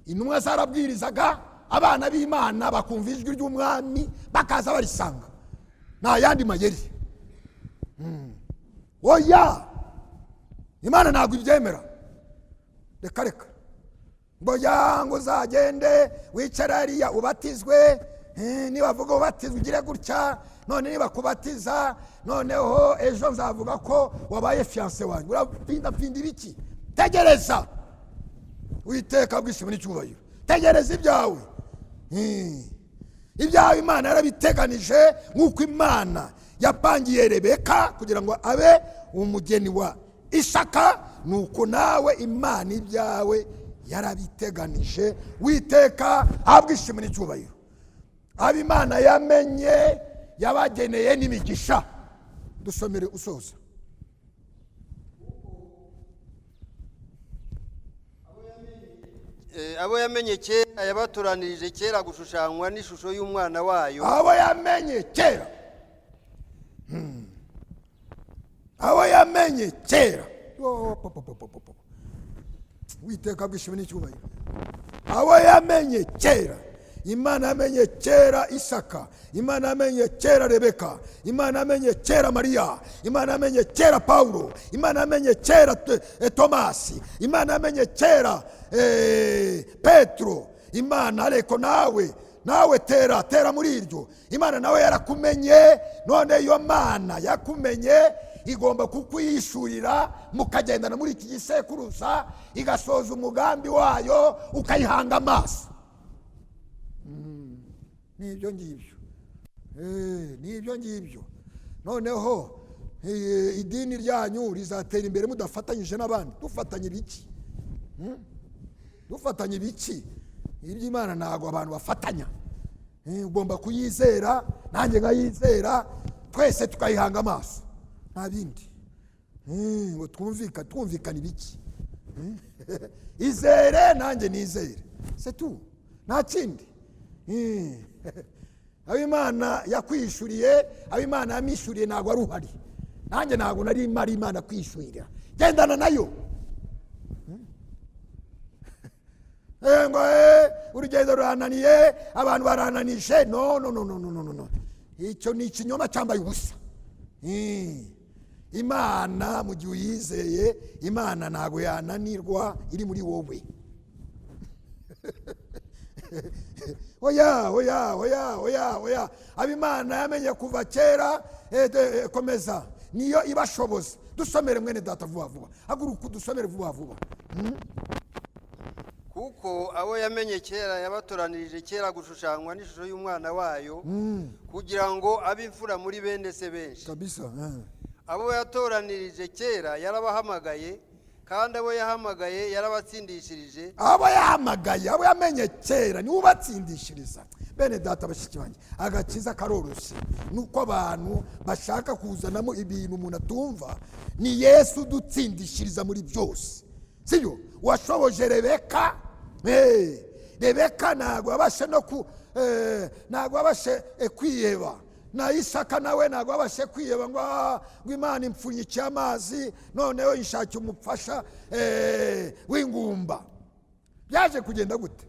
A: Intumwa zarabwirizaga, abana b'Imana bakumva ijwi ry'Umwami bakaza barisanga. Nta yandi mayeri. Oya, Imana ntabwo ibyemera. Reka reka, ngo ya ngo uzagende wicare hariya ubatizwe, nibavuga ubatizwe ugire gutya, none nibakubatiza noneho ejo nzavuga ko wabaye fiancé wanjye. Urapfindapfinda ibiki? Tegereza Uwiteka bwishimo n'icyubahiro, tegereza ibyawe. Ibyawe Imana yarabiteganije, nk'uko Imana yapangiye Rebeka kugira ngo abe umugeni wa Isaka, nuko nawe Imana ibyawe yarabiteganije. Uwiteka ahabwe ishimwe n'icyubahiro. Abo Imana yamenye yabageneye n'imigisha. Dusomere usoza.
B: Abo yamenye kera yabatoranirije kera gushushanywa n'ishusho y'umwana wayo.
A: Abo yamenye kera. Abo yamenye kera. Yo, po, po, po, po, po, po. Uwiteka bwishimwe n'icyubahiro. Abo yamenye kera. Imana yamenye kera Isaka, Imana yamenye kera Rebeka, Imana yamenye kera Mariya, Imana yamenye kera Paulo, Imana yamenye kera Tomasi, Imana yamenye kera Petro. Imana ariko nawe tera tera muri iryo. Imana nawe yarakumenye, none iyo Mana yakumenye igomba kukwishurira mukagendana muri iki gisekuruza, igasoza umugambi wayo ukayihanga amaso. Nibyo ngibyo. Nibyo ngibyo. Noneho Idini ryanyu rizatera imbere mudafatanyije n'abandi. Dufatanye ibiki? Dufatanye ibiki? Iby'Imana ntabwo abantu bafatanya. Ugomba kuyizera, nanjye nkayizera, twese tukayihanga amaso, nta bindi. Ngo twumvikane ibiki? Izere nanjye nizere, c'est tout, nta kindi. Aho Imana yakwishuriye, aho Imana yamwishyuriye, ntabwo wari uhari, nanjye ntabwo nari mari. Imana kwishurira, gendana nayo. Ngo urugendo rurananiye, abantu barananije. No, no, no, no, no, no, no, icyo ni ikinyoma cyambaye ubusa. Imana mu gihe uyizeye, Imana ntabwo yananirwa, iri muri wowe. Oya, oya, oya, oya, oya. Abo Imana yamenye kuva kera, komeza, niyo ibashoboza. Dusomere mwene data vuba vuba, haguruka udusomere vuba vuba.
B: Kuko abo yamenye kera yabatoranirije kera gushushanywa n'ishusho y'umwana wayo, kugira ngo abe imfura muri bene se benshi.
A: Kabisa.
B: Abo yatoranirije kera yarabahamagaye, kandi abo yahamagaye yarabatsindishirije.
A: Abo yahamagaye, abo yamenye kera, niwe ubatsindishiriza. Bene data, bashiki banjye, agakiza karoroshye, nuko abantu bashaka kuzanamo ibintu umuntu atumva. Ni Yesu udutsindishiriza muri byose, sibyo? Washoboje Rebeka. Rebeka ntabwo yabashe no ku ntabwo yabashe kwiheba, na Isaka nawe ntabwo yabashe kwiheba ngo ngo Imana impfunyikiye amazi, noneho inshakiye umufasha w'ingumba. Byaje kugenda gute?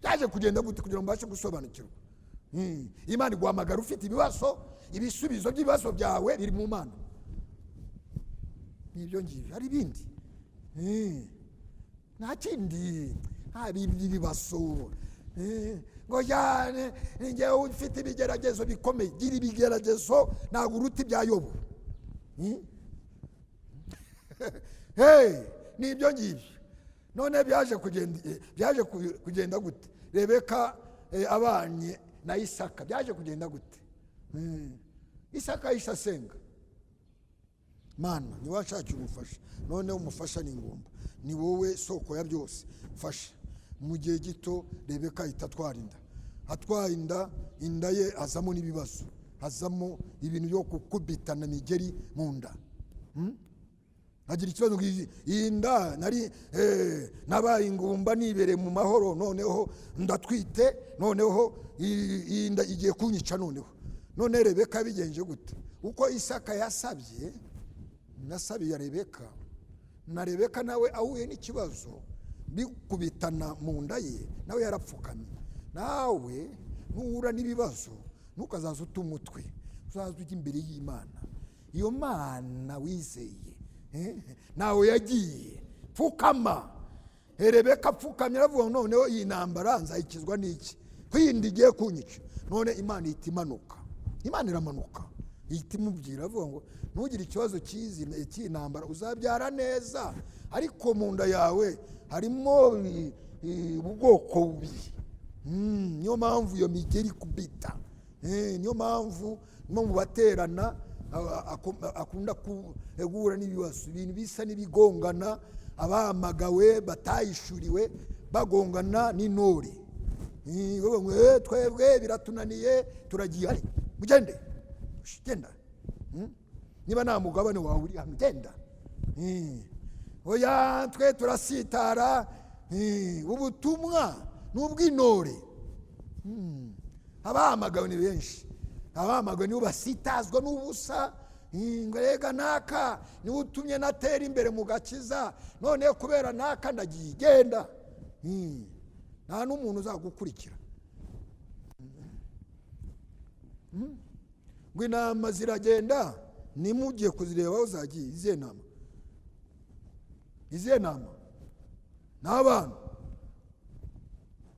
A: Byaje kugenda gute kugira ngo mbashe gusobanukirwa? Imana iguhamagara ufite ibibazo, ibisubizo by'ibibazo byawe biri mu Mana. Nibyo ngibyo, hari ibindi? Nta kindi, nta bindi bibazo. Ngo jyane njyewe ufite ibigeragezo bikomeye, gira ibigeragezo, ntabwo uruta ibya Yobu. Hey, nibyo ngibyo. None byaje kugenda gute? Rebeka abanye na Isaka, byaje kugenda gute? Isaka yahise asenga: Mana, niba washakiye umufasha, none umufasha ni ingumba, ni wowe soko ya byose, mfasha. Mu gihe gito Rebeka ahita atwara inda. Atwaye inda, inda ye hazamo n'ibibazo, hazamo ibintu byo gukubitana migeri mu nda. Agira ikibazo ngo iyi nda nari nabaye ingumba nibereye mu mahoro, noneho ndatwite, noneho iyi nda igiye kunyica. Noneho none Rebeka bigenje gute? Uko Isaka yasabye, nasabiye Rebeka, na Rebeka nawe ahuye n'ikibazo bikubitana mu nda ye, nawe yarapfukamye. Nawe nuhura n'ibibazo ntukazaze uta umutwe, uzaze ujya imbere y'Imana, iyo Mana wizeye, nawe yagiye pfukama. Rebeka apfukamye aravuga ngo noneho iyi ntambara nzayikizwa n'iki, ko iyi nda igiye kunyica? None Imana ihita imanuka, Imana iramanuka ihita imubwira, avuga ngo ntugire ikibazo cy'iyi ntambara, uzabyara neza, ariko mu nda yawe harimo ubwoko bubiri. Niyo mpamvu iyo migeri ikubita. Niyo mpamvu no mu baterana akunda guhura n'ibibazo, ibintu bisa n'ibigongana, abahamagawe batayishuriwe bagongana n'intore. Bavuga ngo, twebwe biratunaniye, turagiye, ari mugende, genda. Niba nta mugabane wawe uri hano, genda. Oya, twe turasitara. Ubutumwa ni ubw'intore. Abahamagawe ni benshi, abahamagawe nibo basitazwa n'ubusa. Ngo rega naka niwe utumye natera imbere mu gakiza, none kubera naka ndagiye, genda. Nta n'umuntu uzagukurikira. Ngo intama ziragenda, nimugiye kuzireba aho zagiye. Izihe ntama? Izihe ntama? Ni abantu.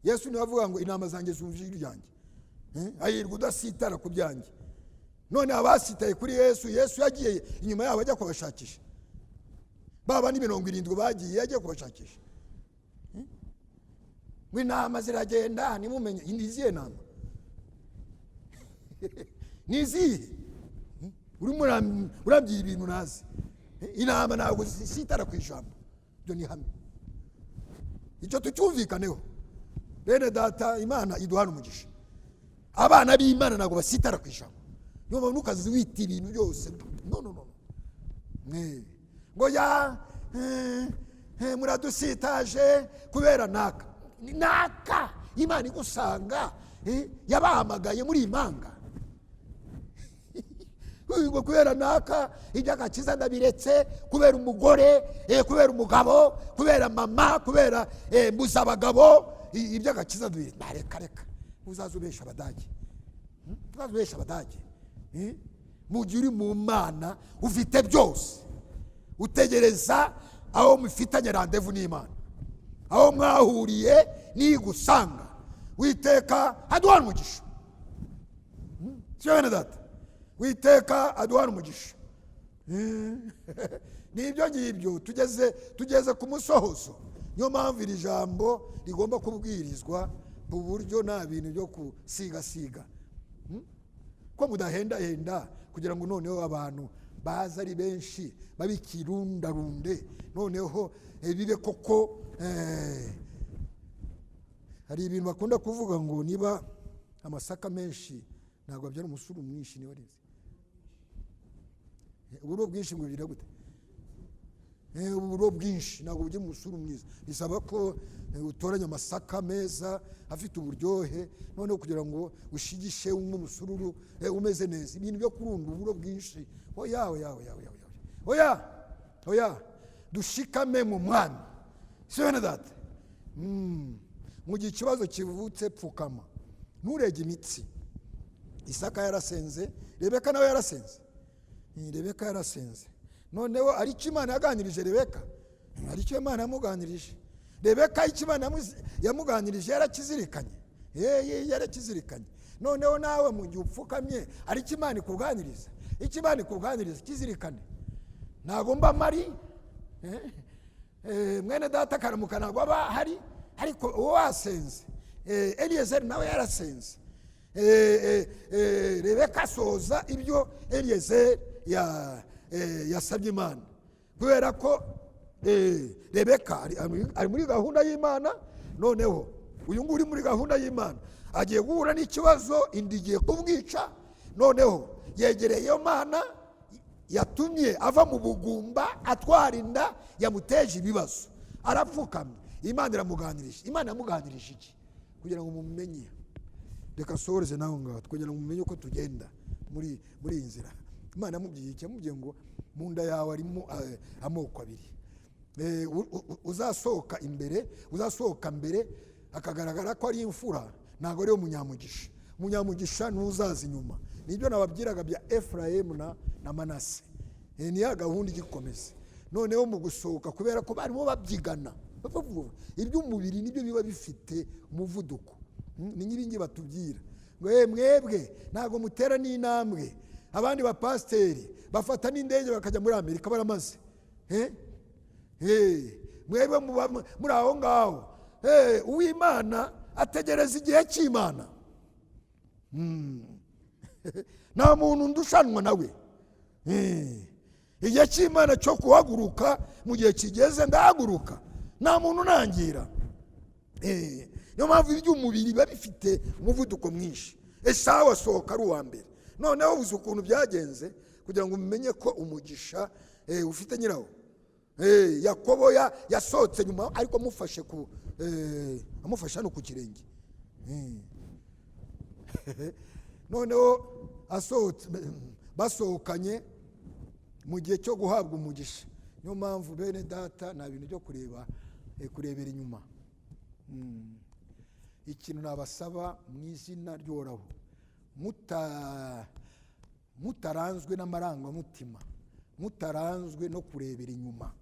A: Yesu niwe avuga ngo intama zanjye zumva ijwi ryanjye. Hahirwa udasitara ku byanjye. None abasitaye kuri Yesu, Yesu yagiye inyuma yabo ajya kubashakisha. Baba ni 70 bagiye, yagiye kubashakisha. Ngo intama ziragenda, ntimumenye. Ni izihe ntama? Ni izihe? Urimo urambwira ibintu ntazi. Intama ntabwo zisitara ku ijambo, ibyo ni hamwe, icyo tucyumvikaneho. Bene data, Imana iduhana umugisha. Abana b'Imana ntabwo basitara ku ijambo. Niyo mpamvu ntukaze wita ibintu byose. No, no, no. Ngo ya muradusitaje kubera naka naka. Imana igusanga, yabahamagaye muri imanga ngo kubera naka iby'agakiza ndabiretse, kubera umugore, kubera umugabo, kubera mama, kubera mbuza abagabo, iby'agakiza ndabiretse. Reka reka, uzaza ubesha Abadage. Uzaza ubesha Abadage. Mu gihe uri mu Mana ufite byose, utegereza aho mufitanye rendez-vous n'Imana, aho mwahuriye nigusanga. Witeka aduhana umugisha. Sio bene data? Witeka aduhana umugisha. Ni ibyo ngibyo, tugeze ku musohozo. Niyo mpamvu iri jambo rigomba kubwirizwa mu buryo nta bintu byo kusigasiga. Ko mudahendahenda kugira ngo noneho abantu baze ari benshi, babe ikirundarunde, noneho bibe koko. Hari ibintu bakunda kuvuga ngo niba amasaka menshi ntabwo abyara umusuru mwinshi. Niba arizi uburo bwinshi ngo bigira gute? Uburo bwinshi ntabwo bugira umusuru mwiza. Bisaba ko utoranya amasaka meza afite uburyohe, noneho kugira ngo ushigishe unywe umusururu umeze neza. Ibintu byo kurunda uburo bwinshi, oya, oya, oya, oya, oya, oya, oya. Dushikame mu Mwami, si bene data? Mu gihe ikibazo kivutse, pfukama, nturege imitsi. Isaka yarasenze, Rebeka nawe yarasenze. Rebeka yarasenze, noneho ari icyo Imana yaganirije Rebeka, hari icyo Imana yamuganirije Rebeka. Icyo Imana yamuganirije yarakizirikanye. Yarakizirikanye. Noneho nawe mu gihe upfukamye, hari icyo Imana ikuganiriza. Icyo Imana ikuganiriza kizirikane. Ntabwo mba mari, mwene data karamuka ntabwo aba ahari, ariko uwo wasenze, Eliyezeri nawe yarasenze. Rebeka asoza ibyo Eliyezeri yasabye Imana, kubera ko Rebeka ari muri gahunda y'Imana. Noneho uyu nguyu uri muri gahunda y'Imana agiye guhura n'ikibazo, inda igiye kumwica. Noneho yegereye iyo Mana yatumye ava mu bugumba atwara inda yamuteje ibibazo, arapfukamye, Imana iramuganirije. Imana yamuganirije iki? Kugira ngo mumenye, reka nsohoreze nawe ngaho, kugira ngo mumenye uko tugenda muri iyi nzira. Imana yamubwiye iki? Yamubwiye ngo mu nda yawe harimo amoko abiri. Uzasohoka imbere, uzasohoka mbere akagaragara ko ari imfura, ntabwo ariwe munyamugisha. Munyamugisha ntuzaza inyuma. Nibyo nababwiraga bya Efurayimu na Manase. Ni ya gahunda igikomeza. Noneho mu gusohoka, kubera ko barimo babyigana, bavuga iby'umubiri nibyo biba bifite umuvuduko. Ni nk'ibingi batubwira ngo mwebwe ntabwo mutera n'intambwe, abandi bapasiteri bafata n'indege bakajya muri Amerika baramaze. Mwebwe muba muri aho ngaho. Uw'Imana ategereza igihe cy'Imana. Nta muntu ndushanwa nawe. Igihe cy'Imana cyo guhaguruka, mu gihe kigeze ndahaguruka, nta muntu unangira. Niyo mpamvu iby'umubiri biba bifite umuvuduko mwinshi. Esawu asohoka ari uwa mbere. Noneho uzi ukuntu byagenze kugira ngo umenye ko umugisha ufite nyirawo? Yakobo yasohotse nyuma, ariko amufashe hano ku kirenge. Noneho asohotse, basohokanye mu gihe cyo guhabwa umugisha. Niyo mpamvu bene data, nta bintu byo kurebera inyuma. Ikintu nabasaba mu izina ry'Uhoraho, mutaranzwe n'amarangamutima, mutaranzwe no kurebera inyuma.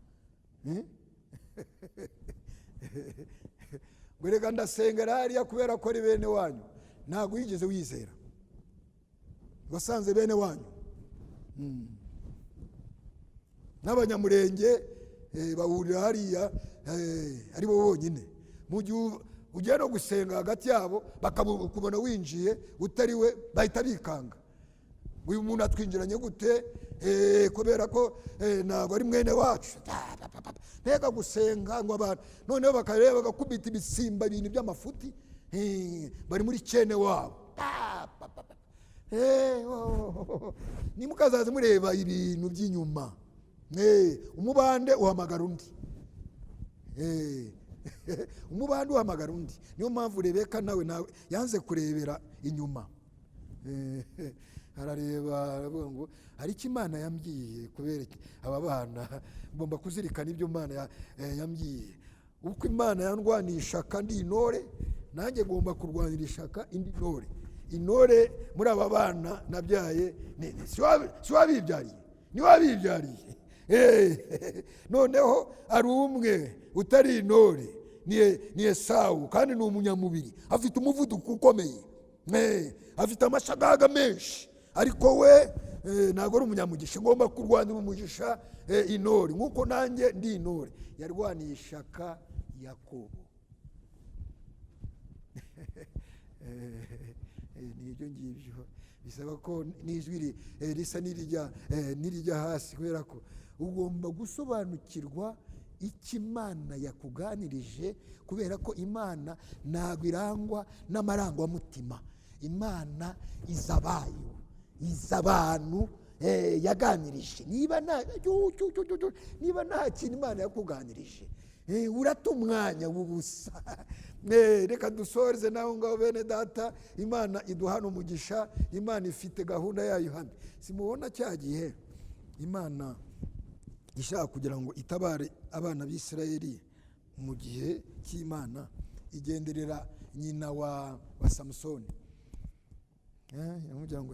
A: Ngo reka ndasengera hariya kubera ko ari bene wanyu, ntabwo wigeze wizera, wasanze bene wanyu. N'Abanyamurenge bahurira hariya ari bo bonyine. Mu gihe ugiye no gusenga hagati yabo, bakabona winjiye utari we, bahita bikanga. Uyu muntu atwinjiranye gute? Kubera ko ntabwo ari mwene wacu. Mbega gusenga ngo abantu noneho bakareba bagakubita ibisimba, ibintu by'amafuti, bari muri cyene wabo. Nimukazaze mureba ibintu by'inyuma. Umubande uhamagara undi. Umubande uhamagara undi. Niyo mpamvu Rebeka nawe yanze kurebera inyuma. Arareba aravuga ngo hari icyo Imana yambwiye, kubera aba bana ngomba kuzirikana ibyo Imana yambwiye. Uko Imana yandwaniye ishaka ndi intore, nanjye ngomba kurwanira ishaka indi ntore. Intore muri aba bana nabyaye si wabibyariye, ni wabibyariye. Noneho ari umwe utari intore, ni Esawu, kandi ni umunyamubiri, afite umuvuduko ukomeye, afite amashagaga menshi, ariko we ntabwo ari umunyamugisha. Ngomba kurwanira umugisha intore nk'uko nanjye ndi intore. Yarwaniye ishaka Yakobo. Ni ibyo ngibyo bisaba ko n'ijwi risa n'irijya hasi, kubera ko ugomba gusobanukirwa icyo Imana yakuganirije, kubera ko Imana ntabwo irangwa n'amarangamutima. Imana izabayo, iza abantu yaganirije. Niba nta kintu Imana yakuganirije, urata umwanya w'ubusa. Reka dusoreze naho ngaho bene data. Imana iduhana umugisha, Imana ifite gahunda yayo ihamye. Simubona cya gihe Imana ishaka kugira ngo itabare abana b'Isirayeli mu gihe cy'Imana, igenderera nyina wa Samusoni. Yamubwira ngo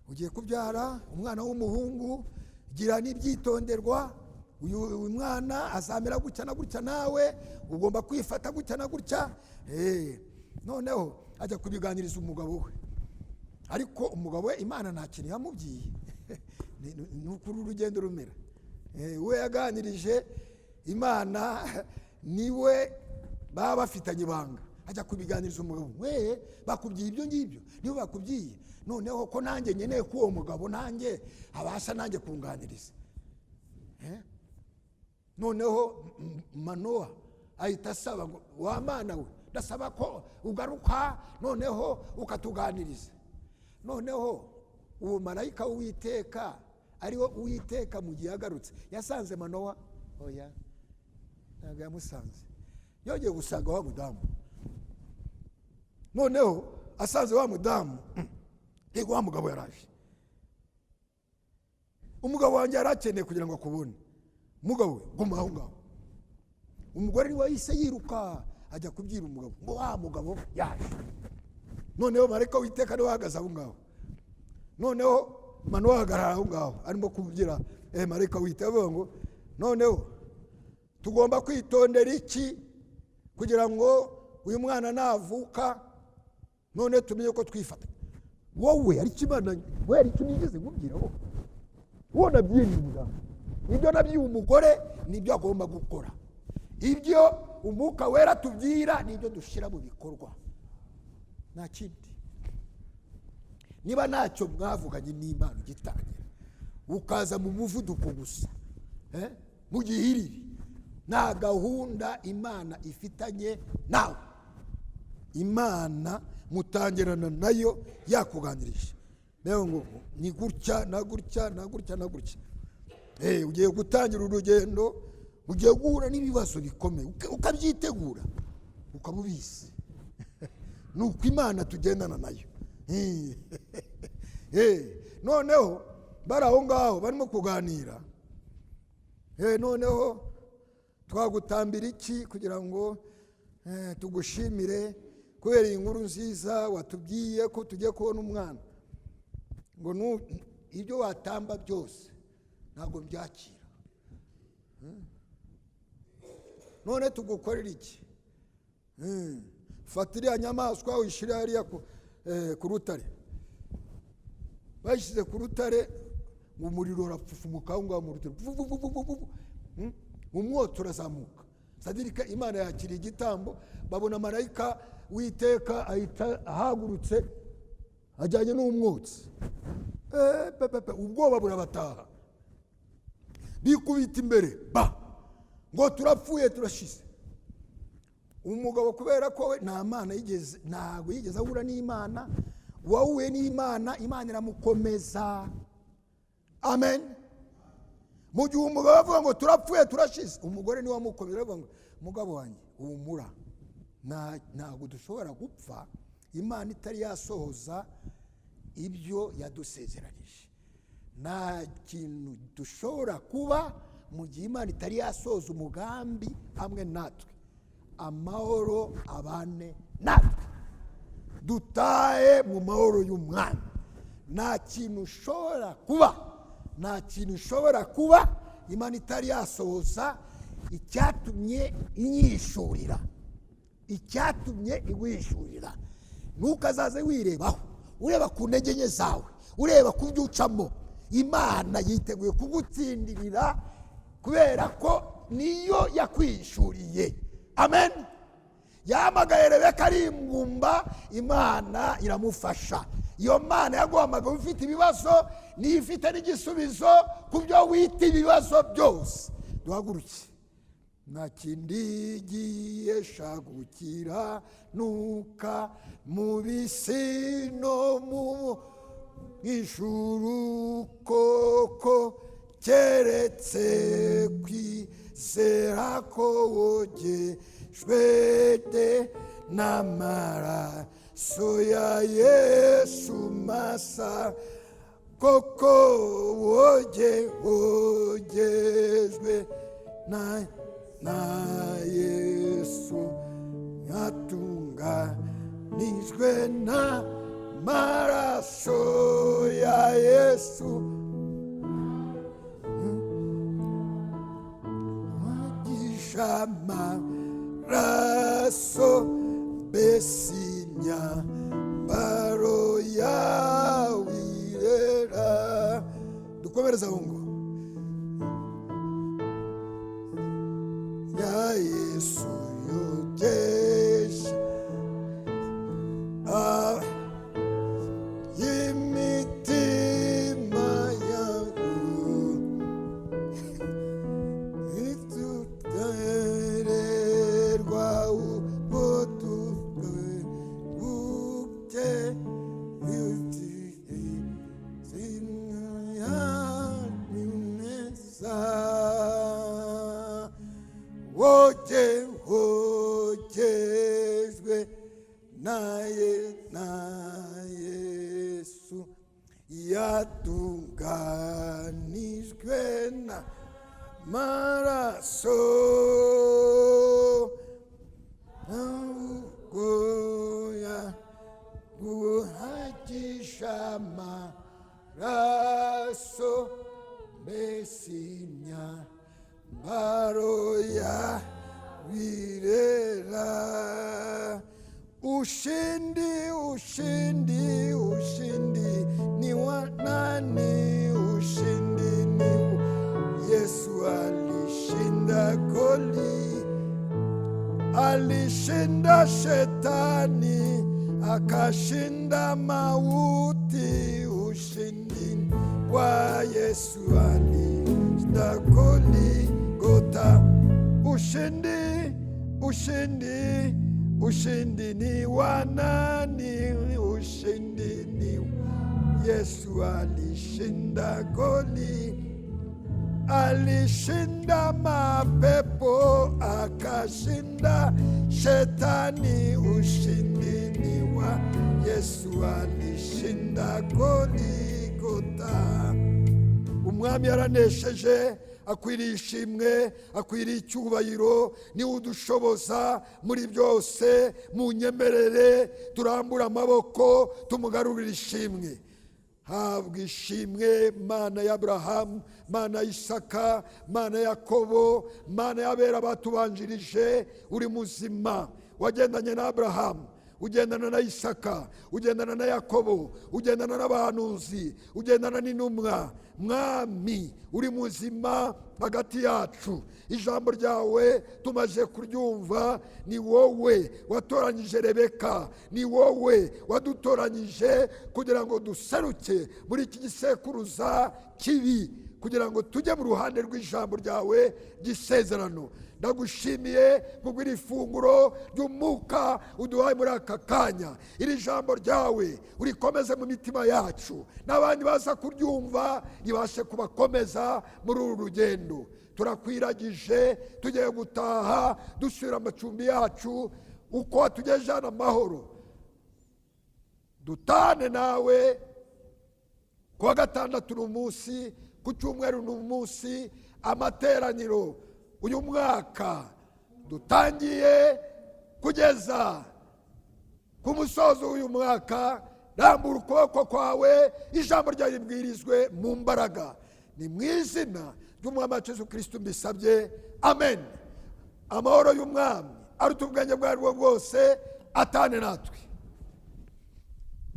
A: ugiye kubyara umwana w'umuhungu, gira n'ibyitonderwa, uyu mwana azamera gutya na gutya, nawe ugomba kwifata gutya na gutya. Noneho ajya kubiganiriza umugabo we, ariko umugabo we Imana nta kintu yamubwiye. Ni ukuri urugendo rumera. We yaganirije Imana, niwe baba bafitanye ibanga, ajya kubiganiriza umugabo we, bakubwiye ibyo ngibyo, nibo bakubwiye, noneho ko nanjye nkeneye ko uwo mugabo nanjye abasha nanjye kunganiriza. Noneho Manowa ahita asaba ngo wa Mana we, ndasaba ko ugaruka noneho ukatuganiriza. Noneho uwo marayika w'Uwiteka, ariwo Uwiteka, mu gihe yagarutse yasanze Manowa? Oya, ntabwo yamusanze. Yongeye gusanga wa mudamu. Noneho asanze wa mudamu, yego wa mugabo yaraje. Umugabo wanjye yarakeneye kugira ngo akubone. Umugabo we guma aho ngaho. Umugore niwe yahise yiruka ajya kubwira umugabo ngo wa mugabo yaje. Noneho marayika w'Uwiteka niwe ahagaze aho ngaho. Noneho Manowa ahagarara aho ngaho arimo kubwira marayika w'Uwiteka, avuga ngo noneho tugomba kwitondera iki kugira ngo uyu mwana navuka none tumenye ko twifata. Wowe ari Imana, we ari icyo nigeze nkubwira wowe. Wowe nabyiye umudamu, ibyo nabyiye umugore nibyo agomba gukora, ibyo umwuka wera tubwira nibyo dushyira mu bikorwa, nta kindi. Niba ntacyo mwavuganye n'Imana ugitangira, ukaza mu muvuduko gusa, mu gihiriri, nta gahunda Imana ifitanye nawe. Imana mutangirana nayo yakuganirije, rero ngo ni gutya na gutya na gutya na gutya. Ugiye gutangira urugendo, ugiye guhura n'ibibazo bikomeye, ukabyitegura, ukaba ubizi. Nuko Imana tugendana nayo. Noneho bari aho ngaho barimo kuganira. Noneho twagutambira iki kugira ngo tugushimire kubera iyi nkuru nziza watubwiye ko tugiye kubona umwana. Ngo ibyo watamba byose ntabwo byakira. None tugukorera iki? Fata iriya nyamaswa uyishyire hariya ku rutare. Bayishyize ku rutare, umuriro urapfumuka aho ngaho mu rutare, umwotsi urazamuka. Sadirika Imana yakiriye igitambo, babona marayika w'Uwiteka ahita ahagurutse ajyanye n'umwotsi. Pe, pe, pe, ubwoba burabataha, bikubita imbere ba ngo turapfuye, turashize. Umugabo, kubera ko we nta Mana yigeze, ntabwo yigeze ahura n'Imana. Uwahuye n'Imana, Imana iramukomeza. Amen. Mu gihe umugabo avuga ngo turapfuye, turashize, umugore niwe wamukomeza, aravuga ngo: "Mugabo wanjye, humura, ntabwo dushobora gupfa Imana itari yasohoza ibyo yadusezeranije. Nta kintu dushobora kuba mu gihe Imana itari yasohoza umugambi hamwe natwe. Amahoro abane natwe, dutahe mu mahoro y'Umwami." Nta kintu ushobora kuba, nta kintu ushobora kuba Imana itari yasohoza icyatumye inyishurira, icyatumye igwishurira. Ntukazaze wirebaho, ureba ku ntege nke zawe, ureba ku byo ucamo. Imana yiteguye kugutsindirira kubera ko niyo yakwishuriye. Amen. Yahamagaye Rebeka ari ingumba, Imana iramufasha. Iyo Mana yaguhamagaye ufite ibibazo niyo ifite n'igisubizo ku byo wita ibibazo byose. Duhaguruke. Nta kindi gihesha gukiranuka mu bisi no mu ijuru koko, keretse kwizera ko wogejwe de n'amaraso ya Yesu masa, koko wogejwe na Yesu, yatunganijwe n'amaraso ya Yesu, wagisha amaraso, mbese imyambaro yawe irera. Dukomereza aho ngo ya Yesu yogesha imitima yawe itutererwa ubwo buke. Neza woge wogejwe na Yesu, yatunganijwe na maraso ubwoya guhagisha amaraso, mbese imyambaro ya birera. Ushindi, ushindi, ushindi ni wa nani? Ushindi ni Yesu, alishinda koli, alishinda shetani, akashinda mauti. Ushindi wa Yesu, alishinda Goligota. Ushindi, ushindi, ushindi ni wa nani? Ushindi ni Yesu, alishinda goli, alishinda mapepo, akashinda shetani. Ushindi ni wa Yesu, alishinda Goligota. Umwami yaranesheje, akwiriye ishimwe, akwiriye icyubahiro, niwe udushoboza muri byose. Mu nyemerere turambure amaboko, tumugarurire ishimwe. Habwa ishimwe, Mana ya Aburahamu, Mana ya Isaka, Mana ya Yakobo, Mana y'abera batubanjirije. Uri muzima, wagendanye na Aburahamu. Ugendana na Isaka, ugendana na Yakobo, ugendana n'abahanuzi, ugendana n'intumwa. Mwami, uri muzima hagati yacu. Ijambo ryawe tumaze kuryumva. Ni wowe watoranyije Rebeka, ni wowe wadutoranyije kugira ngo duseruke muri iki gisekuruza kibi, kugira ngo tujye mu ruhande rw'ijambo ryawe ry'isezerano. Ndagushimiye kubwo iri funguro ry'umwuka uduhaye muri aka kanya. Iri jambo ryawe urikomeze mu mitima yacu, n'abandi baza kuryumva ribashe kubakomeza muri uru rugendo. Turakwiragije, tugiye gutaha dusubira amacumbi yacu. Uko watugejeje hano amahoro, dutane nawe. Ku wa gatandatu ni umunsi, ku cyumweru ni umunsi, amateraniro uyu mwaka dutangiye kugeza ku musozo w'uyu mwaka. Rambura ukuboko kwawe, ijambo ryawe ribwirizwe mu mbaraga. Ni mu izina ry'Umwami wacu Yesu Kirisito mbisabye, amen. Amahoro y'Umwami aruta ubwenge ubwo aribwo bwose atane natwe.